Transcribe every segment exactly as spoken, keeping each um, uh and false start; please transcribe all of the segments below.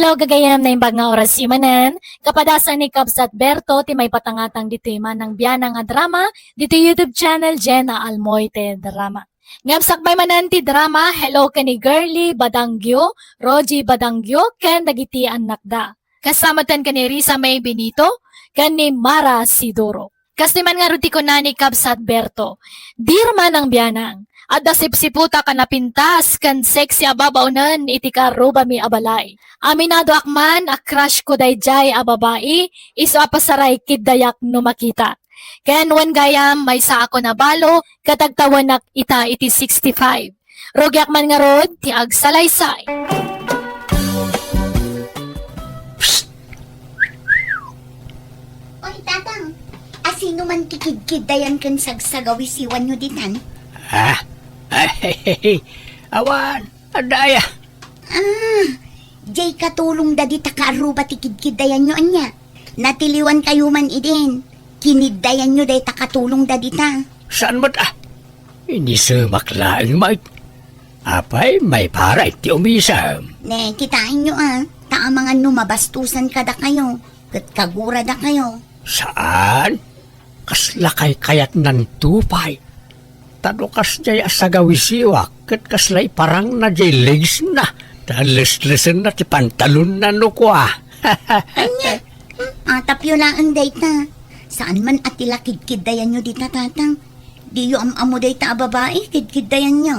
Hello, gagayam, naimbag nga oras manen. Kapadasan ni Kabsat Berto ti maipatangatang ditoy Manang Bianang a drama, ditoy YouTube channel Jenna Almoite Drama. Ngem sakbay manen ti drama, hello ken ni Girly Badangio, Rogie Badangio, ken dagiti annakda. Kasama ten ken ni Risa May Benito, ken ni Mara Sidoro. Kas diay man ngarud ti kuna ni Kabsat Berto, "Dear Manang Bianang, adda sipsiputak a napintas ken sexy a babaonen iti kaarrubami a balay. Aminadoak man a crush ko daydiay a babai, isu a pasaray kiddayak no makita. Ken wen gayam, maysaak a balo, ket agtawenak ita iti sixty-five. Rugiak man ngarud ti agsalaysay." Psst! Oy, Tatang, asino man ti kidkiddayan ken sagsagawisiwanyo ditan? Ah, ay, awan, adda aya. Ah, jay katulongda dita kaarruba ti kidkiddayanyo, ania? Natiliwankayo man idin. Kiniddayanyo dayta katulongda dita. Saan met, ah? Inisemak laeng, Mike. Apay, maiparay ti umisem. Ne, kitaenyo, ah. Ta amangan no mabastusan kadakayo, ket kaguradakayo. Saan? Kasla kaykayatnan to pay. Ta no kasdiay a sagawisiwak, ket kasla iparangna jay legsna, ta leslesenna ti pantalonna no kua. Ania? Hmm, atapyo laeng dayta. Saan man a ti la kidkiddayanyo dita, Tatang? Diyo am-ammo dayta a babai, kidkiddayanyo.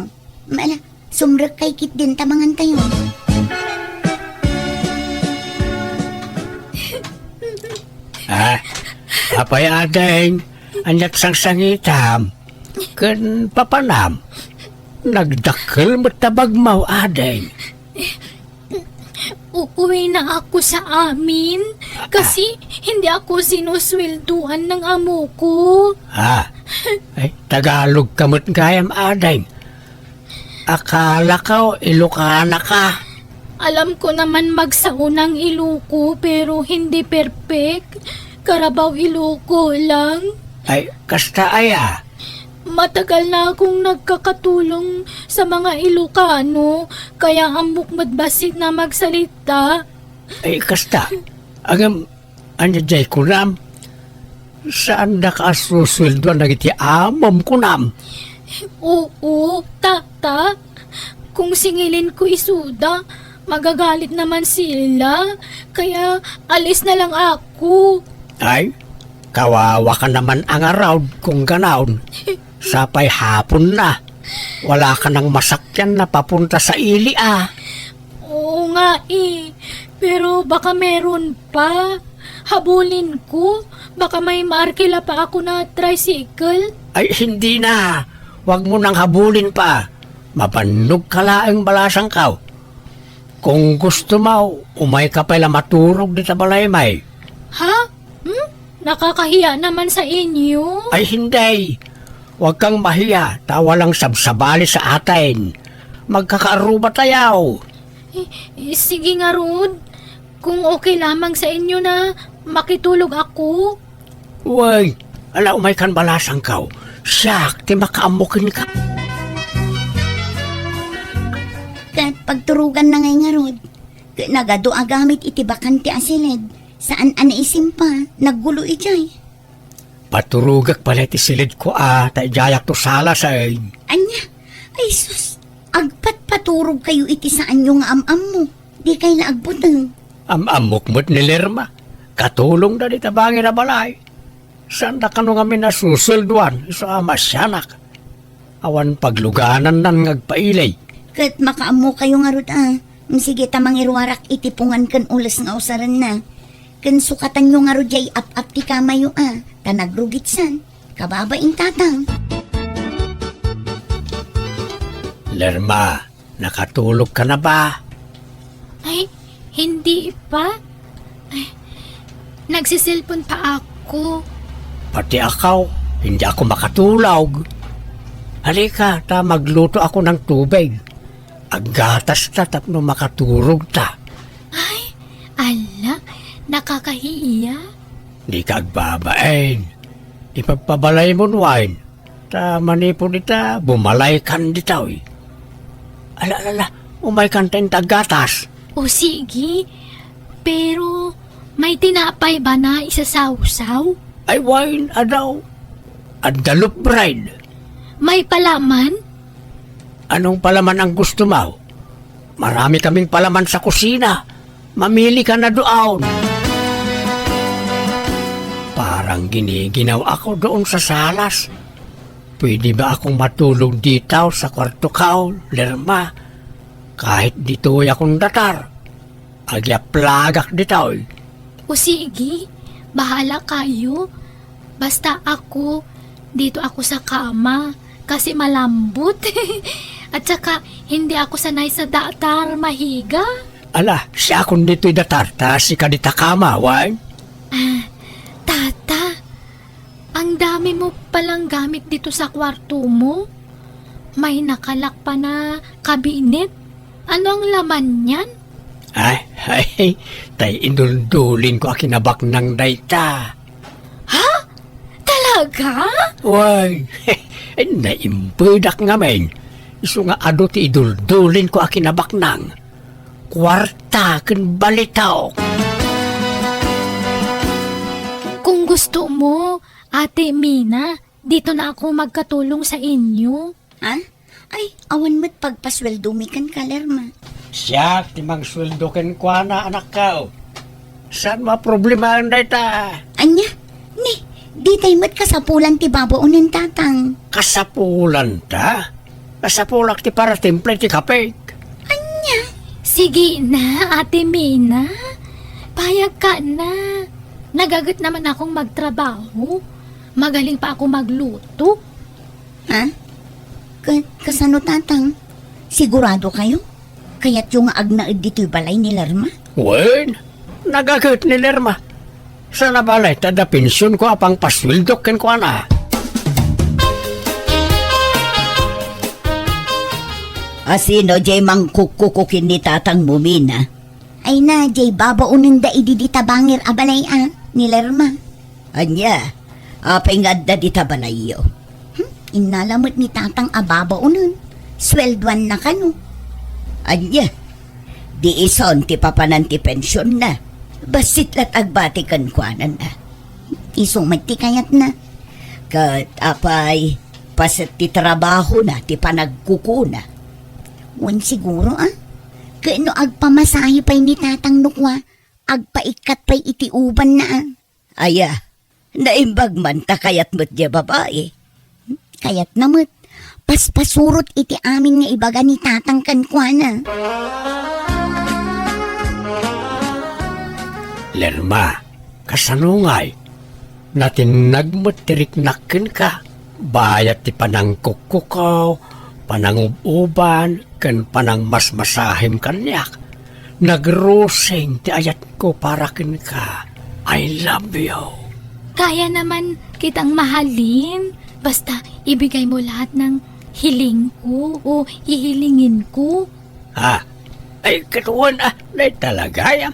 Mala, sumrekkay ketdin ta mangantayo. Ah, apay, ading, aniat sangsangitam ken papanam? Nagdakkel met ta bagmo, ading. Uuwinaak sa amin kasi hindi ako sinusweldoan ng amo ko. Ah, ay, Tagalog ka met gayam, ading. Akalako, Ilokana ka. Alam ko naman magsaunang Iloko, pero hindi perfect. Carabao Iloko lang. Ay, kasta aya? Matagal na akong nagkakatulong sa mga Ilocano, kaya ammok met bassit na magsalita. Ay, kasta. Ngem, ania jay kunam? Saandaka a susweldoan dagiti amom kunam? Oo, Tata. Kung singilin ko isuda, magagalit naman sila. Kaya alis na lang ako. Ay, kawawa ka naman a ngarud kung ganaon. Sapay hapon na. Wala ka nang masakyan na papunta sa ili, ah. Oo nga eh. Pero baka meron pa. Habulin ko. Baka may maarkila pa ako na tricycle. Ay, hindi na. Huwag mo nang habulin pa. Mabannog ka laeng balasangko. Kung gusto mo, umay ka pay la maturog dita balay, may. Ha? Hmm? Nakakahiya naman sa inyo? Ay, hindi. Huwag kang mahiya, ta walang sabsabali sa atin. Magkakaarruba tayo. Eh, eh, sige ngarud. Kung okay lamang sa inyo na makitulog ako. Uy, ala, umay kan balasangko. Siak ti makaammo kenka. Ket pagturoganna ngay ngarud, ket nagadu a gamit iti bakante a siled, saan a naisimpa, naggulo idiay. Paturogak pay la iti siledko a, ta idiayak to salaseng. Ania? Ay sus, agpatpaturogkayo iti saanyo nga am-ammo. Dikay la agbuteng. Am-ammok met ni Lerma. Katulongda dita bangir a balay. Saanda kano ngamin a susweldoan, isu a masianak. Awan pagluganannan nga agpaili. Ket makaammokayo ngarud a. Sige ta mangiruarak iti pungan ken ules nga usarenna. Ken sukatanyo ngarud jay ap-ap ti kamayo a, ta nagrugitsan. Kababain, Tatang. Lerma, nakatulog ka na ba? Ay, hindi pa. Ay, nagsiselpon pa ako. Pati ako, hindi ako makatulog. Halika, ta magluto ako ng tubig. Aggatas ta tapno makaturog ta. Ay, ala, nakakahiya. Di ka agbabain. Ipagpabalay mo, wine. Ta manipud ita, bumalay kan ditoy. Ala, ala, ala, umay kan ta inta aggatas. O sige, Pero may tinapay ba na isasawsaw? Ay, wen, adaw. Adda loaf bread. May palaman? Anong palaman ang gusto mo? Marami kaming palaman sa kusina. Mamili ka na doon. Parang giniginaw ako doon sa salas. Pwede ba akong matulog dito sa kwarto ko, Lerma? Kahit ditoy akong datar, agyaplagak ditoy. O sige, bahala kayo. Basta ako, dito ako sa kama, kasi malambot. At saka, hindi ako sanay sa datar, mahiga. Ala, siakon ditoy datar, ta sika dita kama, wen? Ah, tata, ang dami mo palang gamit dito sa kwarto mo. May nakalak pa na kabinet. Ano ang laman niyan? Ay, ay, tay iduldulin ko a kinabaknang dayta. Ha? Talaga? Wen, naimpedak ngamin. Isu nga adu ti iduldulin ko a kinabaknang. Kuarta ken balitok. Kung gusto mo, Ate Mina, dito na ako magkatulong sa inyo. Ha? Ay, awan met pagpasueldomi kenka, Lerma. Siak ti mangsueldo kenkuana, anakko. Saan mo problemaen dayta? Ania? Ni, ditay met kasapulan ti babaonen, tatang. Kasapulanta? Kasapulak ti paratimpla ti kapek. Ania? Sige na, Ate Mina. Payag ka na. Nagaget naman akong magtrabaho. Magaling pa ako magluto. Ha? Ka-, kasano, tatang? Sigurado kayo? Kayatyo nga agnaed ditoy balay ni Lerma? Wen, nagaget ni Lerma. Sana balay ta adda pension ko a pangpasueldok kenkuana. A sino jay mangkukkuko ken ni tatang mo, Mina? Ay na, jay babaonenda idi dita bangir a balay a, ni Lerma. Ania, apay nga adda dita balayyo? Hmm, innala met ni tatang a babaonen. Sueldoanna kano. Ania, di isun ti papanan ti pensionna. Bassit la't agbati kenkuana. Isu met ti kayatna. Ket apay, paset ti trabahona ti panagkukuna? Wen siguro, a? Ket no agpamasahe pay ni tatang no kua, agpaikkat pay iti ubanna, a? Aya, naimbag man ta kayat met diay babai. Kayatna met, paspasurot iti amin nga ibaga ni tatang kenkuana. Lerma, kasano ngay? Natinnag met ti riknak kenka. Bayat ti panangkukkukaw, panangub-uban, ken panangmasmasahim kaniak. Nagrusing ti ayatko para kenka. I love you. Kaya naman kitang mahalin. Basta ibigay mo lahat ng hiling ko o hihilingin ko. Ha? Ay, katuan, a, nay talaga, a.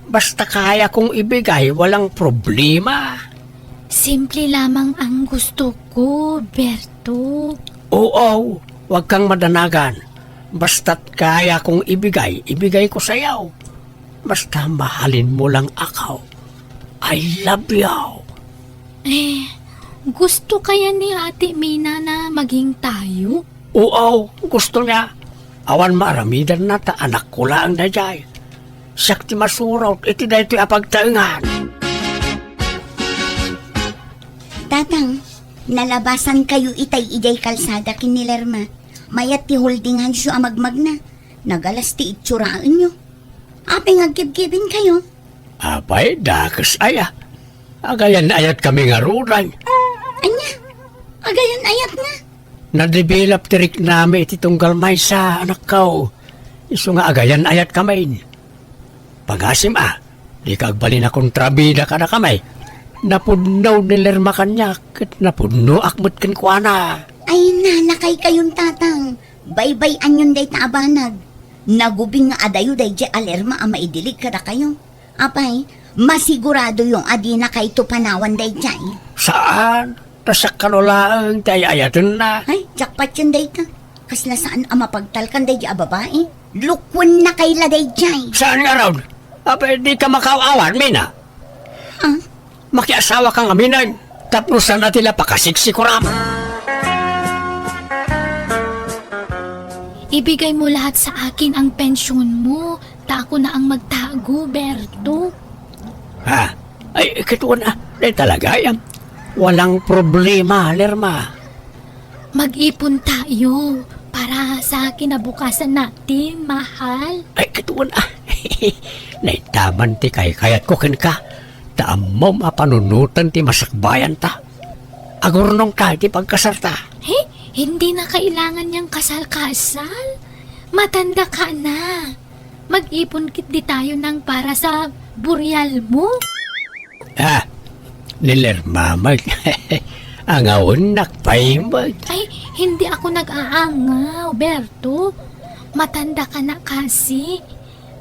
Basta kaya kong ibigay, walang problema. Simple lamang ang gusto ko, Berto. Oo, huwag kang madanagan. Basta't kaya kong ibigay, ibigay ko sa'yo. Basta mahalin mo lang ako. I love you. Eh, gusto kaya ni Ate Mina na maging tayo? Oo, gusto niya. Awan maaramidanna ta anakko laeng daydiay. Siak ti masurot iti daytoy a pagtaengan. Tatang, nalabasan kayo itay idiay kalsada ken ni Lerma. Mayat ti holding handsyo a magmagna. Nagalas ti itsuraenyo. Apay nga agkibkibin kayo? Apay, dakes aya. Agayan-ayat kami ngaruden. Ania? Agayan-ayat nga? Nadevelop ti riknami iti tunggal maysa, anakko. Isu nga agayan-ayat kami. Pagasim a, dika agbalin a kontrabida kadakami. Napudno ni Lerma kaniak, ket napudnoak met kenkuana. Ay, nanakay kayon, tatang. Baybay-anyon dayta a banag. Nagubing nga adayo daydiay a Lerma a maidilig kadakayo. Apay, masiguradoyo a dinakayto panawan daydiay. Saan? Ta siak kano laeng ti ay-ayatenna. Ay, jackpot yun dayta. Kasla saan a mapagtalkan daydiay a babai. Lukuennakay la daydiay. Saan ngarud? Apay, dika makaaw-awat, Mina? Ah? Makiasawaka ngamin, tapno saan a ti la pakasiksikuram. Ibigay mo lahat sa akin ang pensyun mo, ta ako na ang magtago, Berto. Ha? Ay, kituan a. Ay, talaga, yan. Walang problema, Lerma. Mag-ipon tayo para sa kinabukasan natin, mahal. Ay, kituan a. Naitaman ti kaykayatko kenka. Ta ammom a panunoten ti masakbayanta. Agurnongta iti pagkasarta. He? Hindi na kailangan niyang kasal-kasal. Matanda ka na. Mag-ipon ketdi tayo nang para sa burial mo. Ah, ni Lerma met. Angawennak pay met. Ay, hindi ako nag-aangaw, Berto. Matanda ka na kasi.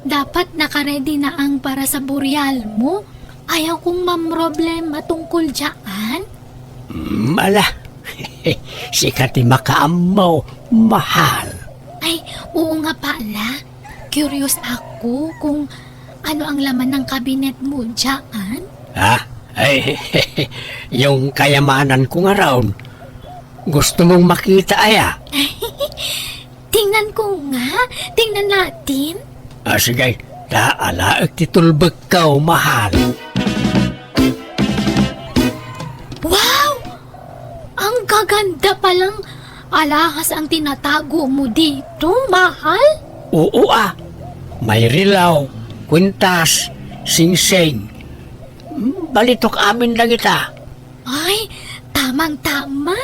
Dapat naka-ready na ang para sa burial mo. Ayaw kong mamroblema tungkol dyan. Mm, ala, sika ti makaammo, mahal. Ay, oo nga pala. Curious ako kung ano ang laman ng kabinet mo dyan. Ha? Ay, yung kayamanan ko nga raon. Gusto mong makita, aya? Tingnan ko nga. Tingnan natin. Ah, sige. Ta alaek ti tulbekko, mahal. Wow! Ang gaganda palang alahas ang tinatago mo dito, mahal. Oo, ah. May rilaw, kwintas, singsing. Hmm, balitok amin dagita. Ay, tamang-tama.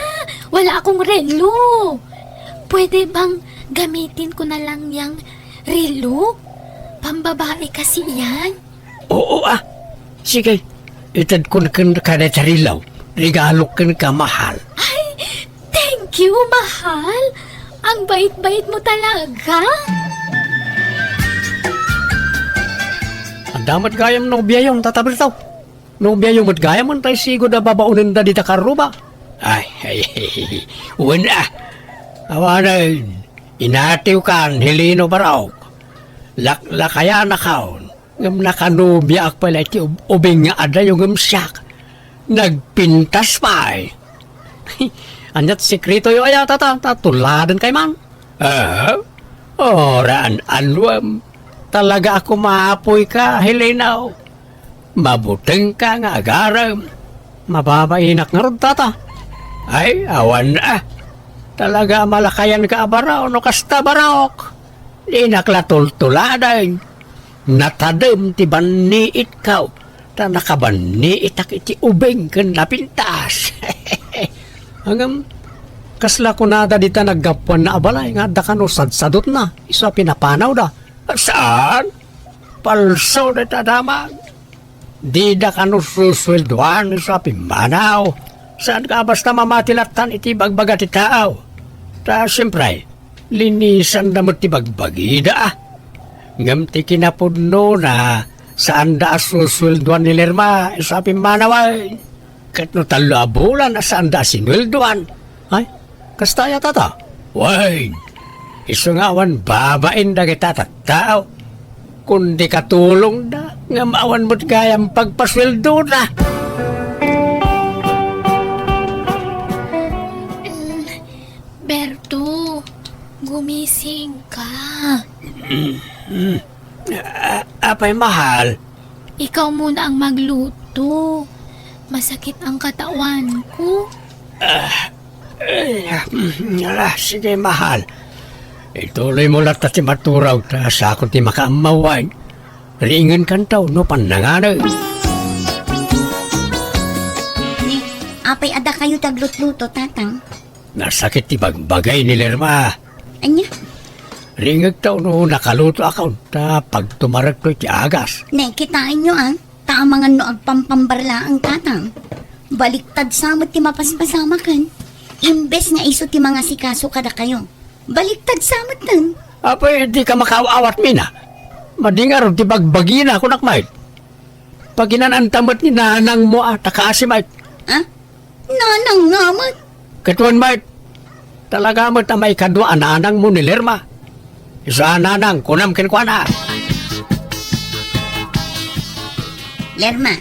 Wala akong relo. Pwede bang gamitin ko na lang yang relo? Pambabae kasi yan. Oo, ah. Sige, itedkon kenka dayta rilaw. Regalok kenka, mahal. Ay, thank you, mahal. Ang bait-bait mo talaga. Adda met gayam nobiayon, Tata Berto. Nobiayo met gayam, tay sigud a babaonenda dita karruba. Ay, ay, ay, ay. Wen a. Awanen, inatiwkan, Heleno Barok. Laklakayanakon. Ngem nakanobiaak pay la iti ub-, ubing nga adayo ngem siak. Nagpintas pay. Aniat sekretoyo aya, Tata, ta tuladen kay man? Ah, oraan anwem. Talaga a kumapoyka, Helena. Mabutengka nga agarem. Mababainak ngarud, Tata. Ay, awan a. Talaga a malakayanka a baro no kasta, Barok. Dinak la tultuladen. Natadem ti banniitko, ta nakabanniitak iti ubing ken napintas. Ngem, kasla kunada dita naggapuanna a balay nga adda kano sadsadutna isu a pinapanawda? Saan? Palso dayta damag. Dida kano susueldoan isu a pimmanaw. Saan ka basta mamati lattan iti bagbaga ti tao? Ta, siempre, linisanda met ti bagbagida, a. Ngem ti kinapudnona, saanda a susueldoan ni Lerma isu a pimmanaw, ay. Ket no tallo a bulan a saanda a sinueldoan, ay, kasta aya, Tata? Wen, isu nga awan babain dagita tattao, kundi katulongda, ngem awan met gayam pagpasueldoda. Berto, gumising ka. A-, apay, mahal? Ikaw muna ang magluto. Masakit ang katawan ko. Ah, ay, ah, mm, ala, sige, mahal. Ituloy mo latta ti maturaw, ta siakon ti makaammawan. Riingenkanto no pannanganem. Ni, apay adda kayo taglutluto, Tatang? Nasakit ti bagbagay ni Lerma. Ania? Ringegto no nakalutoakon, ta pagtumarekto iti agas. Ne, kitaenyo, a, ta amangan no agpampambar laeng, Tatang. Baliktad sa met ti mapaspasamaken. Imbes nga isu ti mangasikaso kadakayo, baliktad sa metten. Apay, dika makaaw-awat, Mina. Madi ngarud ti bagbagina, kunak met. Paginan-anta met ni nanangmo a ta kaasi met. A? Nanang nga met? Ket wen met. Talaga met a maikadua a nanangmo ni Lerma. Isu a nanang, kunam kenkuana. Irma,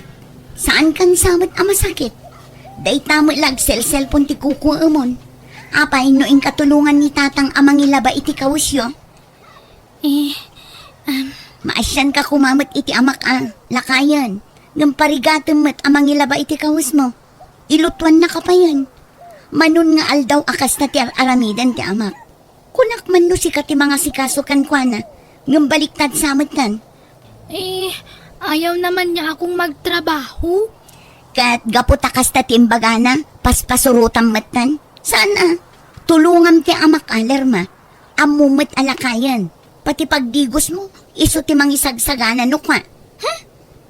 saankan sa met a masakit? Dayta met la agselselpon ti kukuemon. Apay no inka tulongan ni Tatang a mangilaba iti kawesyo? Eh, um, Maasianka koma met iti amak a lakayen, ngem parigatem met a mangilaba iti kawesmo. Ilutuannaka payen. Manon nga aldaw a kasta ti ar-aramiden ti amak. Kunak man no sika ti mangasikaso kenkuana, ngem baliktad sa metten. Eh, ayaw naman niya akong magtrabaho. Ket gapu ta kasta ti imbagana, paspasurotam metten. Saan a? Tulongam ti amak a, Lerma. Ammo met a lakayen. Pati pagdigosmo, isu ti mangisagsagana no kua. Huh?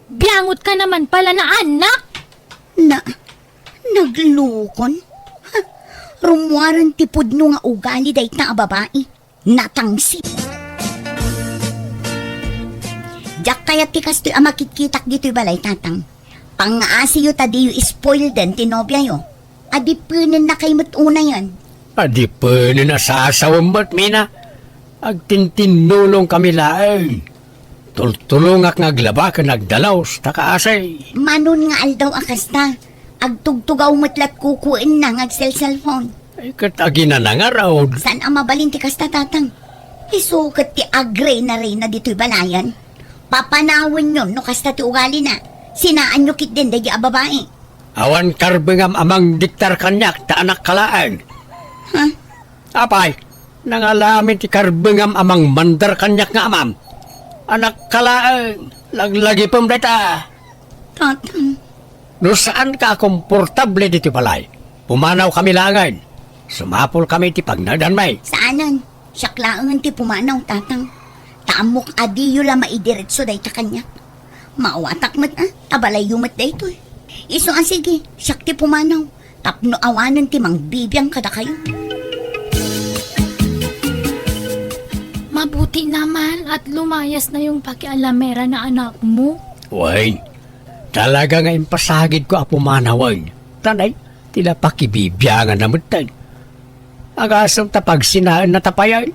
Biangot ka naman pala na anak! Na, naglukon? Ha, rummuaren ti pudno nga ugali dayta a babai. Natangsit. Diak kayat ti kastoy a makitkitak ditoy balay, Tatang. Pangngaasiyo ta diyo spoilden ti nobiayo. Adipenen na kay met unayan. Adipenen a sasawem met, Mina. Agtintinnulong kami laeng. Tultulongak nga aglaba ken agdalos, ta kaasi. Manon nga aldaw a kasta, agtugtugaw met lat kukuenna nga agselselpon. Ay, ket aginana ngarud? Saan a mabalin ti kasta, Tatang? Isu ket ti agreynareyna ditoy balayan. Papanawenyon no kasta ti ugalina. Sinaanyo ketdin daydi a babai. Awan karbengam a mangdiktar kaniak ta anakka laeng. Huh? Apay, nangalamin ti karbengam a mangmandar kaniak nga amam. Anakka laeng, laglagipem dayta. Tatang. No saanka a komportable ditoy balay, pumanawkami laengen. Sumapulkami iti pagnaedanmi. Saanen? Siak laengen ti pumanaw, Tatang. Ta ammok a diyo la maidiretso dayta kaniak. Maawatak met, a, ta balayyo met daytoy. Isu a sige, siak ti pumanaw. Tapno awanen ti mangbibiang kadakayo. Mabuti naman at lumayas na yung pakialamera na anak mo. Wen, talaga nga impasagidko a pumanawen. Tanay, ti napakibibiangan na metten. Agasem ta pagsinaenna ta payen.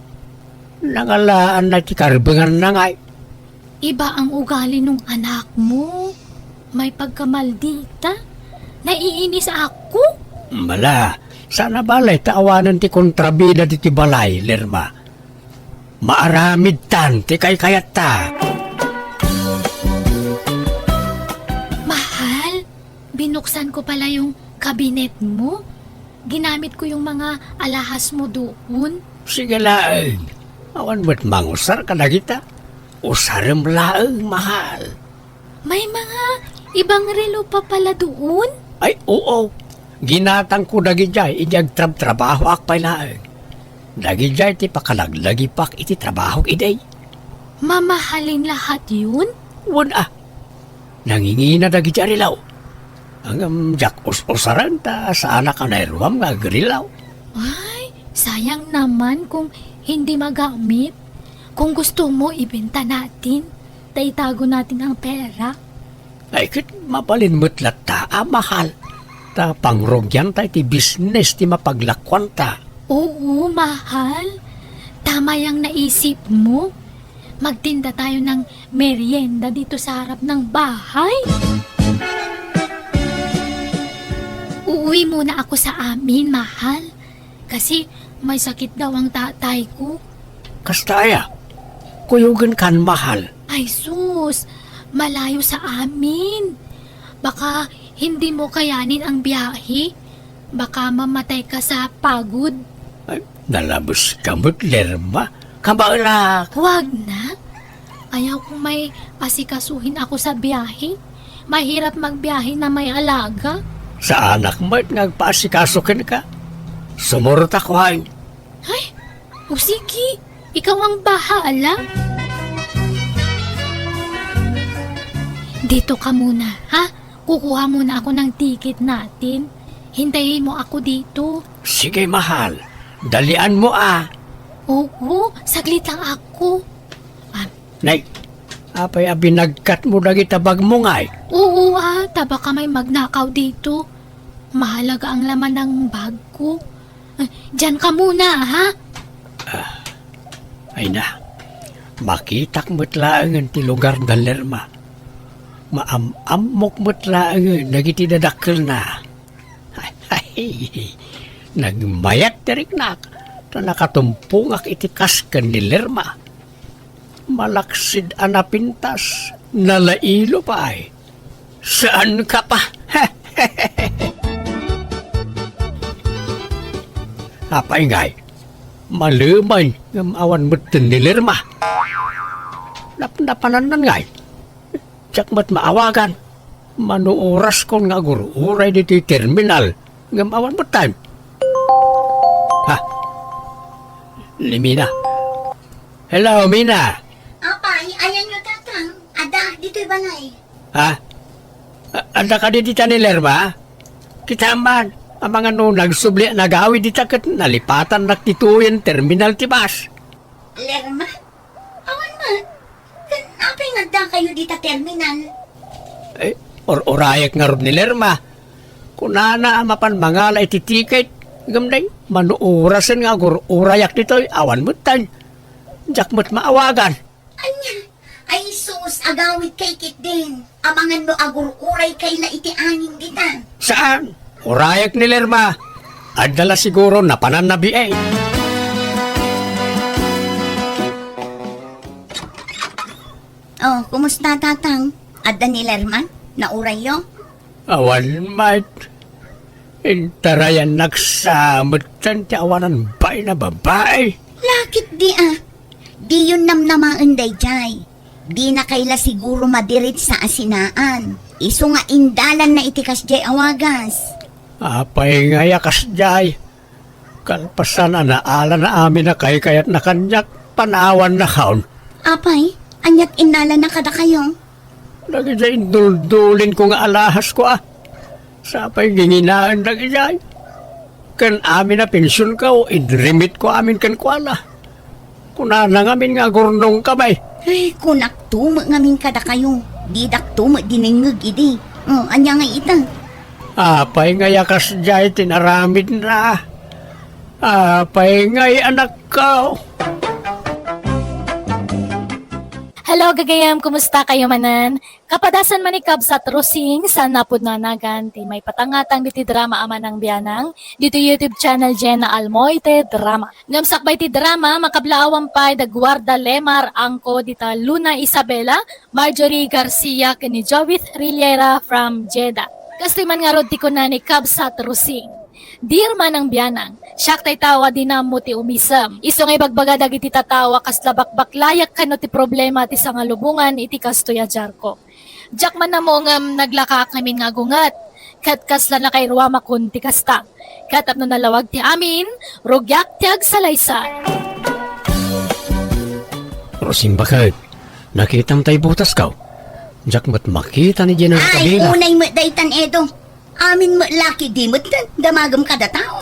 Nangalaanna ti karbenganna ngay. Iba ang ugali nung anak mo. May pagkamaldita. Naiinis ako. Mala, sana balay ta awanen ti kontrabida diti balay, Lerma. Maaramidtan ti kaykayatta. Mahal, binuksan ko pala yung kabinet mo. Ginamit ko yung mga alahas mo doon. Sige laeng. Awan met mangusar kadagita. Usarem laeng, mahal. May mga ibang relo pa pala doon? Ay, oo. Ginatangko dagidiay idi agtrabtrabahoak pay laeng. Dagidiay ti pakalaglagipak iti trabahok idi. Mamahalin lahat yun? Wen a. Nangingina dagiti a relo. Ngem diak us-usaren ta saanak a nairuam nga agrelo. Ay, sayang naman kung hindi magamit. Kung gusto mo, ibenta natin. Ta itago natin ang pera. Ay, ket mabalin met latta a mahal. Ta pangrugianta iti bisnes ti mapaglakuanta. Oo, mahal. Tama yang naisip mo. Magtinda tayo ng merienda dito sa harap ng bahay. Uuwi muna ako sa amin, mahal. Kasi may sakit daw ang tatay ko. Kasta aya? Kuyogen kan, mahal. Ay sus, malayo sa amin. Baka hindi mo kayanin ang biyahe. Baka mamatay ka sa pagod. Ay, nalabes ka met, Lerma. Kabaelak. Huwag na. Ayaw kong may asikasuhin ako sa biyahe. Mahirap magbiyahe na may alaga. Saanak met nga agpaasikaso kenka. Sumurot ako, ay. Ay, o sige, ikaw ang bahala. Dito ka muna, ha? Kukuha muna ako ng ticket natin. Hintayin mo ako dito. Sige, mahal. Dalian mo, ah. Oo, saglit lang ako. Ah, Nay, apay a binagkat mo dagita bag mo ngay? Oo, ah, ta baka may magnakaw dito. Mahalaga ang laman ng bag ko. Ah, diyan ka muna, ha? Ah, ay na, makitak met laengen ti lugar da Lerma. Maam-ammok met laeng dagiti dadakkelna. Ay, nagmayat ti riknak, ta nakatumpongak iti kas ken ni Lerma. Malaksid a napintas, nalailo pay. Saan ka pa? Apay ngay, maluman ngem awan metten ni Lerma. Napnapanannan ngay, diak met maawagan. Mano oraskon nga agur-uray ditoy terminal ngem awan metten. Ha? Ni Mina. Hello, Mina. Apay, ayanyo, Tatang? Adda ditoy balay. Ha? A-, adda kadi dita ni Lerma? Kita man, amangan no nagsubli a nagawid dita ket nalipatannak ditoyen terminal ti bus. Lerma? Awan man. Ken apay nga adda kayo dita terminal? Eh, ur-urayak ngarud ni Lerma. Kunana a mapan mangala iti tiket, ngem nay, mano orasen nga agur-urayak ditoy, awan metten. Diak met maawagan. Ania? Ay sus, agawid kay ketdin. Amangan no agur-uray kay la iti angin dita. Saan? Urayak ni Lerma. Adda la siguro napananna biay. Oh, kumusta, Tatang? Adda ni Lerma? Naurayyo? Awan met. Intarayannak sa metten ti awanan bain a babai. Lakit di a. Diyon namnamaen dayjay. Dina kay la siguro madiritsa a sinaan. Isu nga indalanna iti kasjay a wagas. Apay ngay a kasjay? Kalpasan a naalana amin a kaykayatna kaniak, panawannakon. Apay, aniat innalana kadakayo? Dagiti induldulinko nga alahasko a. Sapay nginginaen dagiti. Ken amin a pensionko, inremitko amin kenkuana. Kunana ngamin nga agurnongkami. Ay, kunakto met ngamin kadakayo. Didakto met dinengngeg idi. Oh, ania ngay ita? Apay ngay a kasdiay ti naramidna? Apay ngay, anakko? Hello, gagayam. Kumusta kayo manen? Kapadasan man ni Kabsat Rosing, saan napudno a nagan ti maipatangatang diti drama a Manang Bianang, ditoy YouTube channel Jenna Almoite Drama. Ngem sakbay ti drama, makablaawan pay da Guarda Lemar Angko, dita Luna Isabela, Marjorie Garcia, ken ni Jovith Rillera from Jeddah. Kastoy man ngarud ti kuna ni Kabsat Rosing. Dear Manang Bianang, siak tay tao a dina ammo ti umisem. Isu nga ibagbaga dagiti tattao a kasla bakbaklayak kano ti problema ti sangalubongan iti kastoy a diarko. Diak man ammo ngem naglakaak ngamin nga agunget. Ket kasla nakairuamakon ti kasta. Ket tapno nalawag ti amin, rugiak ti agsalaysay. Rosing baket, nakitam tay butasko? Diak met makita ni Jenna. Ay, kabila. Unay met daytan, Edo. Amin met laki di met damagem kada tao.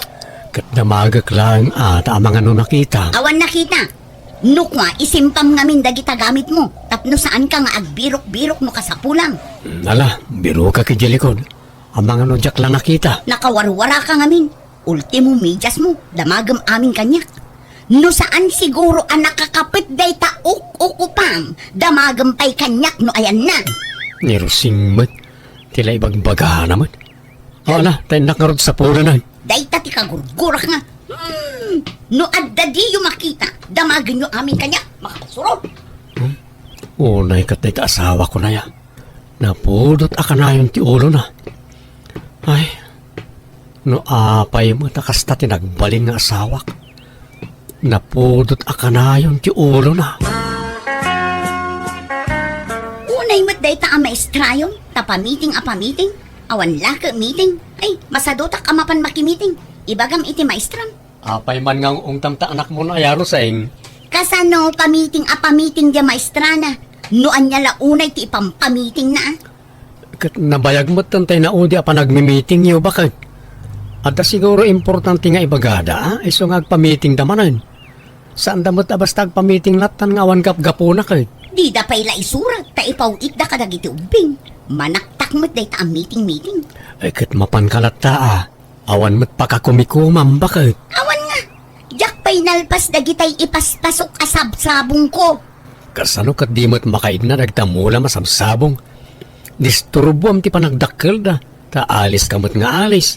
Ket damagek laeng a ta amangan no nakita. Awan nakita. No kua, isimpam ngamin dagita gamitmo, tapno saanka nga agbirok-birok no kasapulam. Ala, birokak idiay likod. Amangan no diak la nakita. Nakawarwaraka ngamin. Ultimo, mediasmo, damagem amin kaniak. No saan siguro a nakakapet dayta uk-ukupam, damagem pay kaniak no ayanna. Ni Rosing met, ti la ibagbagana met. O, ala, ta innak ngarud sapulana. Dayta ti kagurgurak nga. Hmm, no adda diyo makita, damagenyo amin kaniak, makapasuro. Hmm? Unay ket dayta asawako aya. Napudot a kanayon ti ulona. Ay, no apay met a kasta ti nagbalin nga asawak. Napudot a kanayon ti ulona. Unay met dayta a maestrayon, ta pamiting a pamiting, awan lake meeting. Ay, masadutak a mapan makimiting. Ibagam iti maestram. Apay man nga ungtam ta anakmon aya, Rosing? Kasano pamiting a pamiting diay maestrana? No ania la unay ti ipampamitingna, a? Ket nabayag met tay naudi a panagmimitingyo, baket. Adda siguro importante nga ibagada, a? Isu nga agpamitingda manen. Saanda met a basta agpamiting lattan nga awan gapgapuna ket. Dida pay la isurat ta ipaw-itda kadagiti ubbing. Manaktak met dayta a miting-miting. Ay, ket mapanka latta, a. Awan met pakakumikumam, baket. Awan nga. Diak pay nalpas dagitay ipaspasok a sabsabongko. Kasano ket di met makaigna dagita mulam a sabsabong? Disturbuam ti panagdakkelda, ta aliska met nga alis.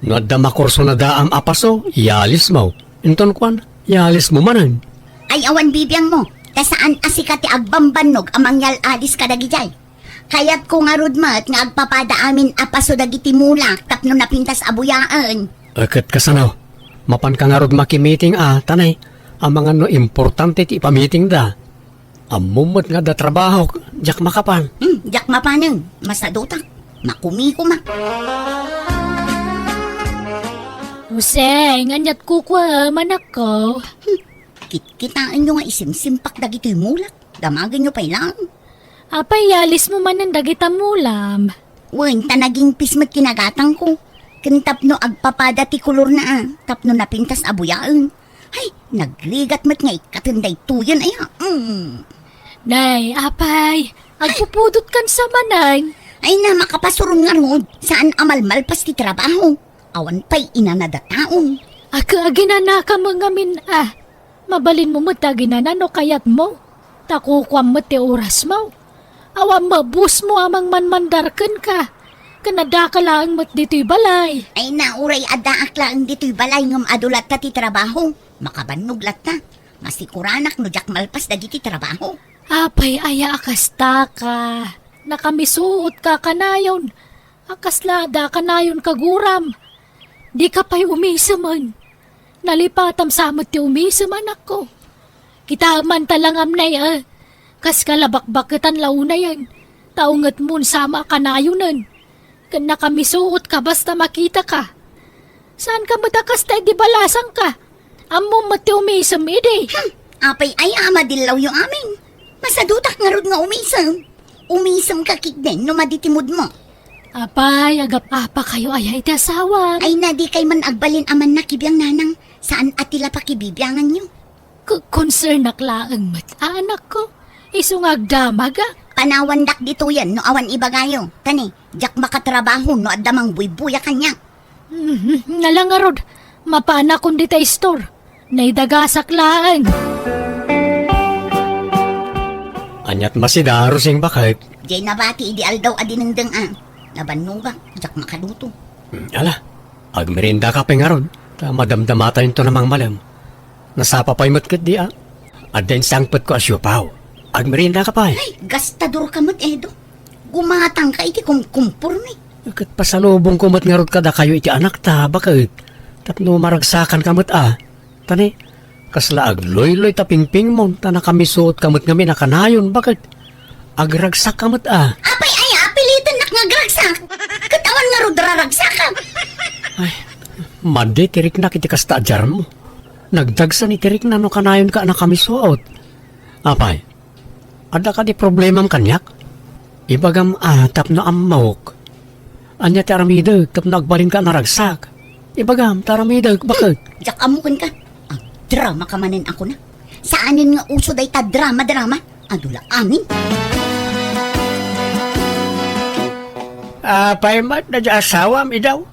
No adda makursonadaam a paso, ialismo. Inton kuan, ialismo manen. Ay, awan bibiangmo, ta saan a sika ti agbambannog a mangyal-alis kadagidiay. Kayatko ngarud met nga agpapada amin a paso dagiti mulak tapno napintas a buyaen. Ket kasano? Mapanka ngarud makimiting a, tanay, amangan no importante ti ipamitingda. Ammom met nga adda trabahok, diak makapan. Hmm, diak mapanen. Masadutak. Makumikumak. Jose, nganyan kukuam, anakko. Hmm, kitkitaenyo nga isimsimpak dagitoy mulak. Damagenyo pay laeng. Apay, ialismo manen dagita mulam? Wen, ta nagingpis met kinagatangko. Ken tapno agpapada ti kolorna a, tapno napintas a buyaen. Hay, nagrigat met nga ikkaten daytoyen aya. Mm. Nay, apay, agpupudotkan sa manen. Ay na, makapasuron ngarud, saan a malmalpas ti trabaho. Awan pay inanada taon. Ag-, aginanaka met ngamin a. Mabalinmo met ta aginana no kayatmo. Ta kukuam met ti orasmo. Awan mabusmo a mangmanmandar kenka. Ken addaka laeng met ditoy balay. Ay na, uray addaak laeng ditoy balay ngem adu latta ti trabaho. Makabannog latta. Masikuranak no diak malpas dagiti trabaho. Apay aya a kasta ka? Nakamisuot ka kanayon. A kasla adda kanayon kaguram. Dika pay umisemen. Nalipatam sa met ti umisem, anakko. Kitaem man ta langam nay, eh. Kas kalabakbaketan la unayen. Ta ungetmon sama a kanayonen. Ken nakamisuot ka basta makitaka. Saan ka met a kasta idi balasangka? Ammom met ti umisem idi. Hmm, apay aya a madillawyo amin? Masadutak ngarud nga umisem. Umisem ka ketdin no madi ti moodmo. Apay, agap-apa kayo aya iti asawam? Ay na, di kay man agbalin a mannakibiang nanang, saan a ti la pakibibianganyo. Ku-, konsernak laeng met, anakko. Isu nga agdamagak. Panawandak ditoyen no awan ibagayo. Tani, diak makatrabaho no adda mangbuybuya kaniak. Mhm, nala ngarud, mapanakon dita istor. Naidagasak laeng. Aniat masida, Rosing, baket? Diay nabati idi aldaw a dinengdeng a. Nabannogak, diak makaluto. Hmm, ala, agmeriendaka pay ngarud, ta madamdamatayonto a mangmalem. Nasapa pay met ketdi a. Adda insangpetko a siopaw. Agmeriendaka pay. Ay, gastador ka met, Edo. Gumatang ka iti kumkumpormi. Ket pasalubongko met ngarud kadakayo iti anakta, baket. Tapno maragsakanka met a. Tani, kasla agluyloy ta pingpingmon, ta nakamisuot ka met ngamin a kanayon, baket. Agragsak ka met a. Apay aya, pilitannak nga agragsak? Ket awan ngarud raragsakak. Ay, madi ti riknak iti kasta a diarmo. Nagdagsa ni ti rikna no kanayonka a nakamisuot. Apay, adda kadi problemam kaniak? Ibagam a tapno ammok. Ania ti aramidek tapno agbalinka a naragsak? Ibagam ta aramidek, baket? Diak ammo kenka. Agdramaka manen a kuna. Saanen nga uso dayta drama-drama. Adu la amin. Apay met daydiay asawam, Edo?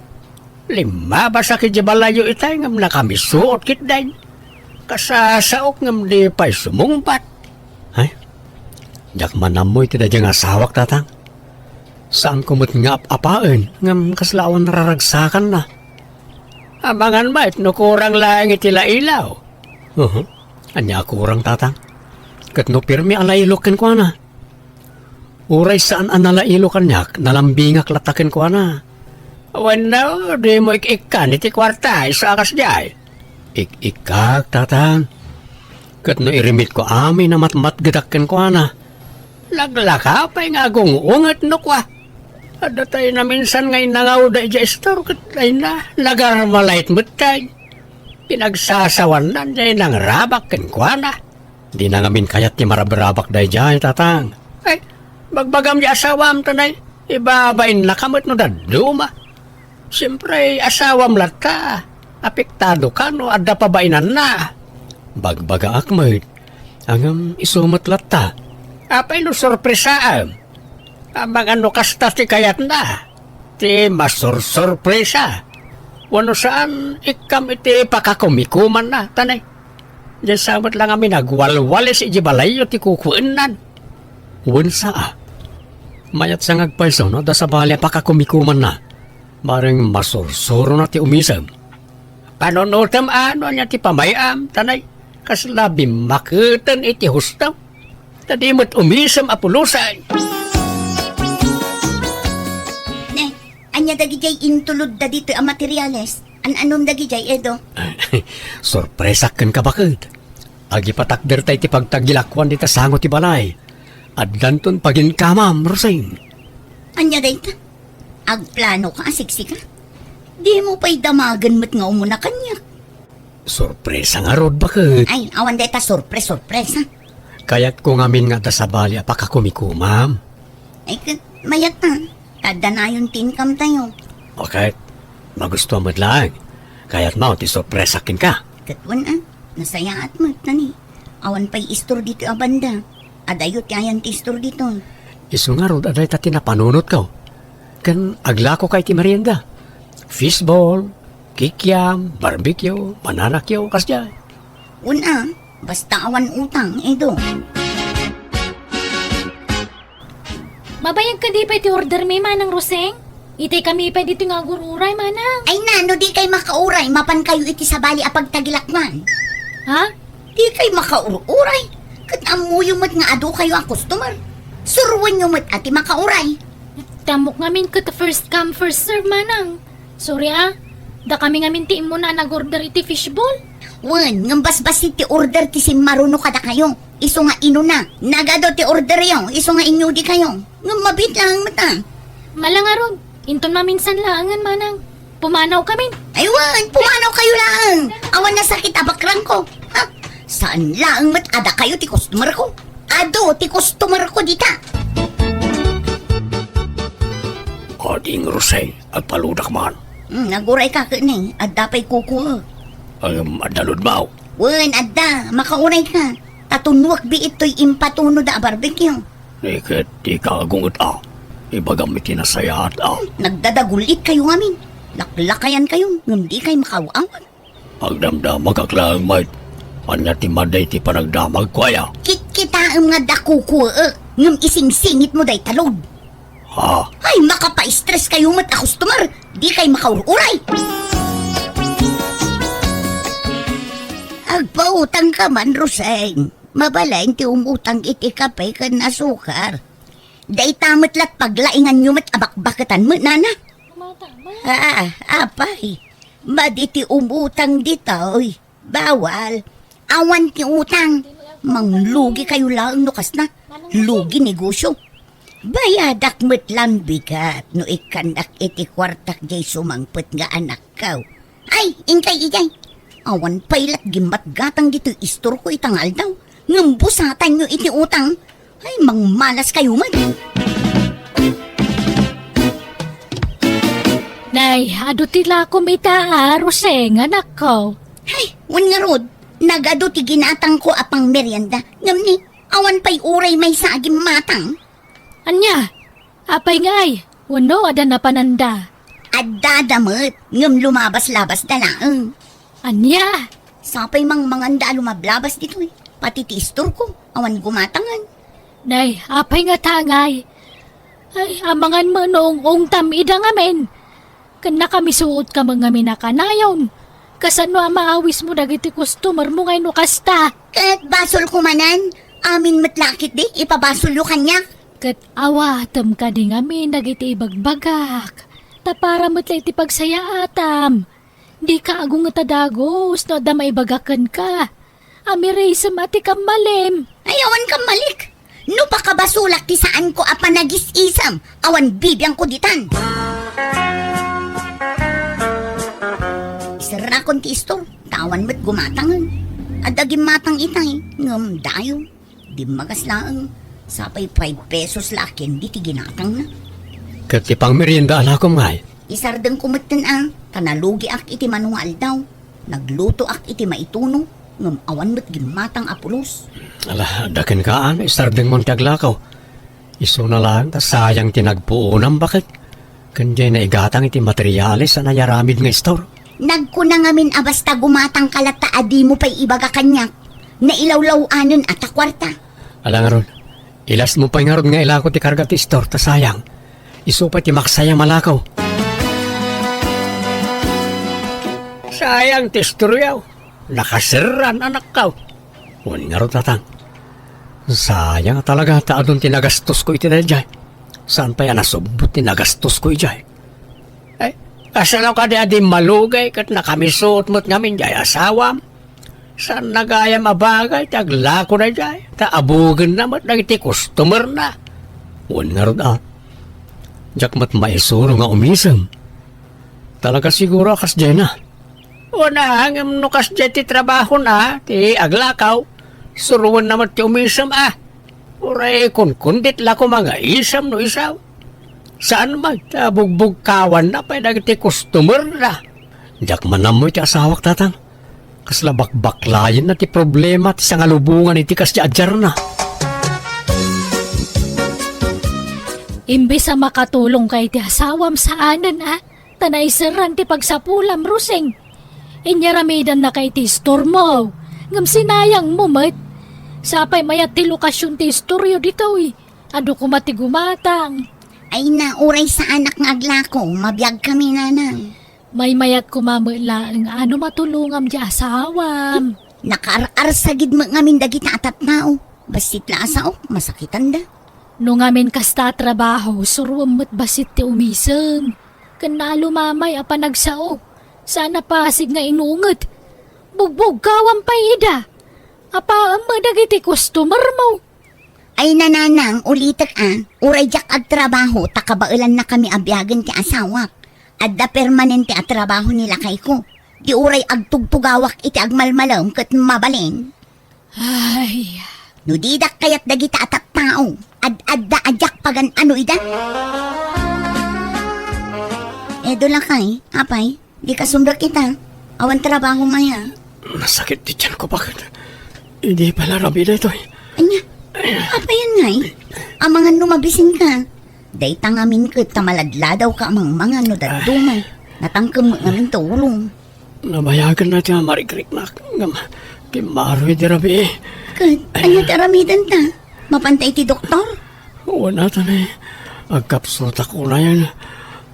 Limmabasak idiay balayyo itay ngem nakamisuot ketdin. Kasasaok ngem di pay sumungbat. Ay, diak man ammo iti daydiay nga asawak, Tatang. Saanko met nga ap-apaen ngem kasla awan nararagsakanna. Amangan met no kurang laeng iti lailaw. Uhu. Ania a kurang, Tatang? Ket no pirmi a lailok kenkuana? Uray saan a nalailo kaniak, nalambingak latta kenkuana. Wenno, dimo ik-ikkan iti kuarta, isu a kasdiay. Ik-ikkak, Tatang. Ket no irimitko amin a matmatgedak kenkuana, laglaka pay nga agung-unget no kua. Adda tay naminsan nga innangawda idiay istor ket ay na, nagarmalait met tay. Pinagsasawannan diay nangrabak kenkuana. Dina ngamin kayat ti marabrabak daydiay, Tatang. Ay, bagbagam diay asawam, tanay, ibabainnaka met no dadduma. Siempre, asawam latta. Apektado ka no adda pabainanna. Bagbagaak met. Ngem isu met latta. Apay no sorpresaem? Amangan no kasta ti kayatna, ti masursurpresa. Wenno saan, ikkam iti pakakumikumanna, tanay. Diay sa met la ngamin agwalwalis idiay balayyo ti kukuennan. Wen saa. Mayat sa nga agpayso no adda sabali a pakakumikumanna. Bareng masursurona ti umisem. Panunutem a no ania ti pamay-am, tanay kasla bimmaketen iti husto. Ta di met umisem a pulosan. Ne, ania dagidiay intulodda ditoy a materiales? An-anom dagidiay, Edo? Sorpresak kenka, baket. Agipatakderta iti pagtagilakuan dita sango ti balay. Addanton paginkamam, Rosing. Ania dayta? Agplano ka a siksika? Dimo pay damagen met nga umuna kaniak. Sorpresa ngarud, baket. Ay, awan dayta sorpres-sorpresa. Kayatko ngamin nga adda sabali a pakakumikumam. Ay, ket mayat ta. Ta adda nayon ti income tayo. Baket, magustuam met laeng. Kayatmo ti sorpresa kenka. Ket wen a, nasayaat met, nani. Awan pay istor ditoy a banda. Adayo ti ayan ti istor ditoy. Isu ngarud a dayta ti napanunotko. Ken aglakoka iti merienda. Fishball, kikiam, barbecue, mananakyo, kasdiay. Wen a, basta awan utang, Edo. Mabayag kadi pay ti order mi, Manang Roseng? Itay kami pay ditoy nga agur-uray, Manang. Ay na, no dikay makauray, mapankayo iti sabali a pagtagilakuan. Ha? Dikay makaur-uray. Ket ammoyo met nga adukayo a customer. Suroenyo met a ti makauray. Ti ammok ngamin ket first come, first serve, Manang. Sorry a. Dakami ngamin ti immuna a nag-order iti fishball. Wen, ngem basbassit ti order ti simmaruno kadakayo. Isu nga inuna. Nagadu ti orderyo, isu nga inyudikayo. Ngem mabiit laeng met a. Ala ngarud, inton maminsan laengen, Manang. Pumanaw kamin. Ay wen, pumanaw kayo laeng. Awan nasakit a bakrangko. Ha? Saan laeng met a dakayo ti customerko. Adu ti customerko dita. Ading Roseng, agpaludak man. Hmm, aguray ka ket ni, adda pay kukuek. Ngem adda ludmaw? Wen, adda. Makauray ka. Ta tunuek biit toy impatunoda a barbecue. Ni ket dika agunget a. Ibagam iti nasayaat a. Nagdadagul-it kayo ngamin. Laklakayan kayo, ngem dikay makaaw-awat. Agdamdamagak laeng met. Ania ti madi ti panagdamagko aya? Kitkitaem nga adda kukuek, ngem isingsingitmo dayta load. Ha? Ay, makapaistres kayo met a customer. Dikay makaur-uray. Agpautang ka man, Roseng. Mabalin ti umutang iti kape ken asukar. Dayta met lat paglainganyo met a bakbaketan met, nana. Ah, apay. Madi ti umutang ditoy. Bawal. Awan ti utang. Manglugi kayo laeng no kasna. Lugi negosyo. Bayadak met lan bigat no ikkannak iti kuartak diay sumangpet nga anakko. Ay, inkay idiay. Awan pay lat gimmatgatang ditoy istorko ita nga aldaw. Ngem busatanyo iti utang. Ay, mangmalas kayo met. Nay, adu ti lakom ita, a, Roseng, anakko. Ay, wen ngarud, nagadu ti ginatangko a pangmerienda. Ngem ni, awan pay uray maysa a gimmatang. Ania? Apay ngay? Wenno adda napananda? Addada met, ngem lumabas-labasda laeng. Ania? Sapay mangmanganda a lumablabas ditoy. Pati ti istorko, awan gumatangan. Nay, apay ngata ngay? Ay, amangan met no ung-ungtam ida ngamin. Ken nakamisuot ka met ngamin a kanayon. Kasano a maawismo dagiti customermo ngay no kasta? Ket basolko manen, amin met la ketdi ipabasolyo kaniak. Ket awatem kadi ngamin dagiti ibagbagak. Ta para met la iti pagsayaatam. Dika agunget a dagus no adda maibaga kenka. Amirisem a ti kammalim. Ay, awan kammalik. No pakabasolak ti saanko a panagis-isem, awan bibiangko ditan. Iserrakon ti istor, ta awan met gumatangen. Adda gimmatang itay, ngem dayo. Dimmagas laeng, sapay five pesos la ken diti ginatangna. Ket ti pangmerienda a lakom ngay? Isardengko metten a, ta nalugiak iti mano nga aldaw. Naglutoak iti maituno, ngem awan met gimmatang a pulos. Ala, adda kenka, isardengmon ti aglakaw. Isuna laeng ta sayang ti nagpuonam, baket. Ken diay naigatang iti materiales a nayaramid nga istor. Nagkuna ngamin a basta gumatangka latta a dimo pay ibaga kaniak. Nailawlaw-anen a ta kuarta. Ala ngarud, Ilastmo pay ngarud nga ilako ti karga ti istor, ta sayang. Isu pay ti maksayam a lakaw. Sayang ti istoryo. Nakaserran, anakkaw. Wen ngarud, tatang. Sayang talaga ta adun ti nagastosko iti daydiay. Saan pay a nasubbot ti nagastosko idiay? Ay, kasano kadi a di malugay ket nakamisuot met ngamin diay asawam? Saan gayam a bagay ti aglako daydiay, ta abugenna met dagiti customerna. Wen ngarud a, diak met maisuro nga umisem. Talaga siguro a kasdiayna. Wen a, ngem no kasdiay ti trabahona ti aglakaw, suroenna met ti umisem a. Uray kunkundit la koma nga isem no isaw. Saan met ta bugbugkawanna pay dagiti customerna. Diak man ammo iti asawak, tatang. Kasla bakbaklayenna ti problema ti sangalubongan iti kasdiay a diarna. Imbes a makatulongka iti asawam, saanen a, ta naiserran ti pagsapulam, Rosing. Inyaramidanna iti istormo, ngem sinayangmo met. Sapay mayat ti lokasion ti istoryo ditoy. Adu koma ti gumatang. Ay na, uray saanak nga aglako, mabiagkami, nanang. Maymayat koma met laeng a no matulongam diay asawam. Nakaar-arsagid met ngamin dagita a tattao. Bassit la a saok, masakitanda. No ngamin kasta a trabaho, suroem met bassit ti umisem. Ken naalumamay a panagsao. Saan a pasig nga inunget. Bugbugkawam pay ida. Apaem met dagiti customermo. Ay, nanang, ulitek a, uray diak agtrabaho ta kabaelannakami a biagen ti asawak. Adda permanente a trabaho ni lakayko. Di uray agtugtugawak iti agmalmalem ket mabalin. Ay. No didak kayat dagita a tattao, ad-adda a diak pagan-ano ida. Edo, lakay, apay, di ka sumrek ita. Awan trabaho maya. Nasakit ti tiyan ko, bakit? Hindi pala rabi daytoy. Anya, apayan ngay? Amangan no mabisin ka. Dayta ngamin ket ta maladladaw ka a mangmangan no dadduma. Natangkem met ngamin ta ulom. Nabayagen na ti amarigriknak ngem kimmaroy ti rabii. Ket, ania ti aramidenta? Mapanta iti doktor? Wen, ata ni, agkapsutak unayen.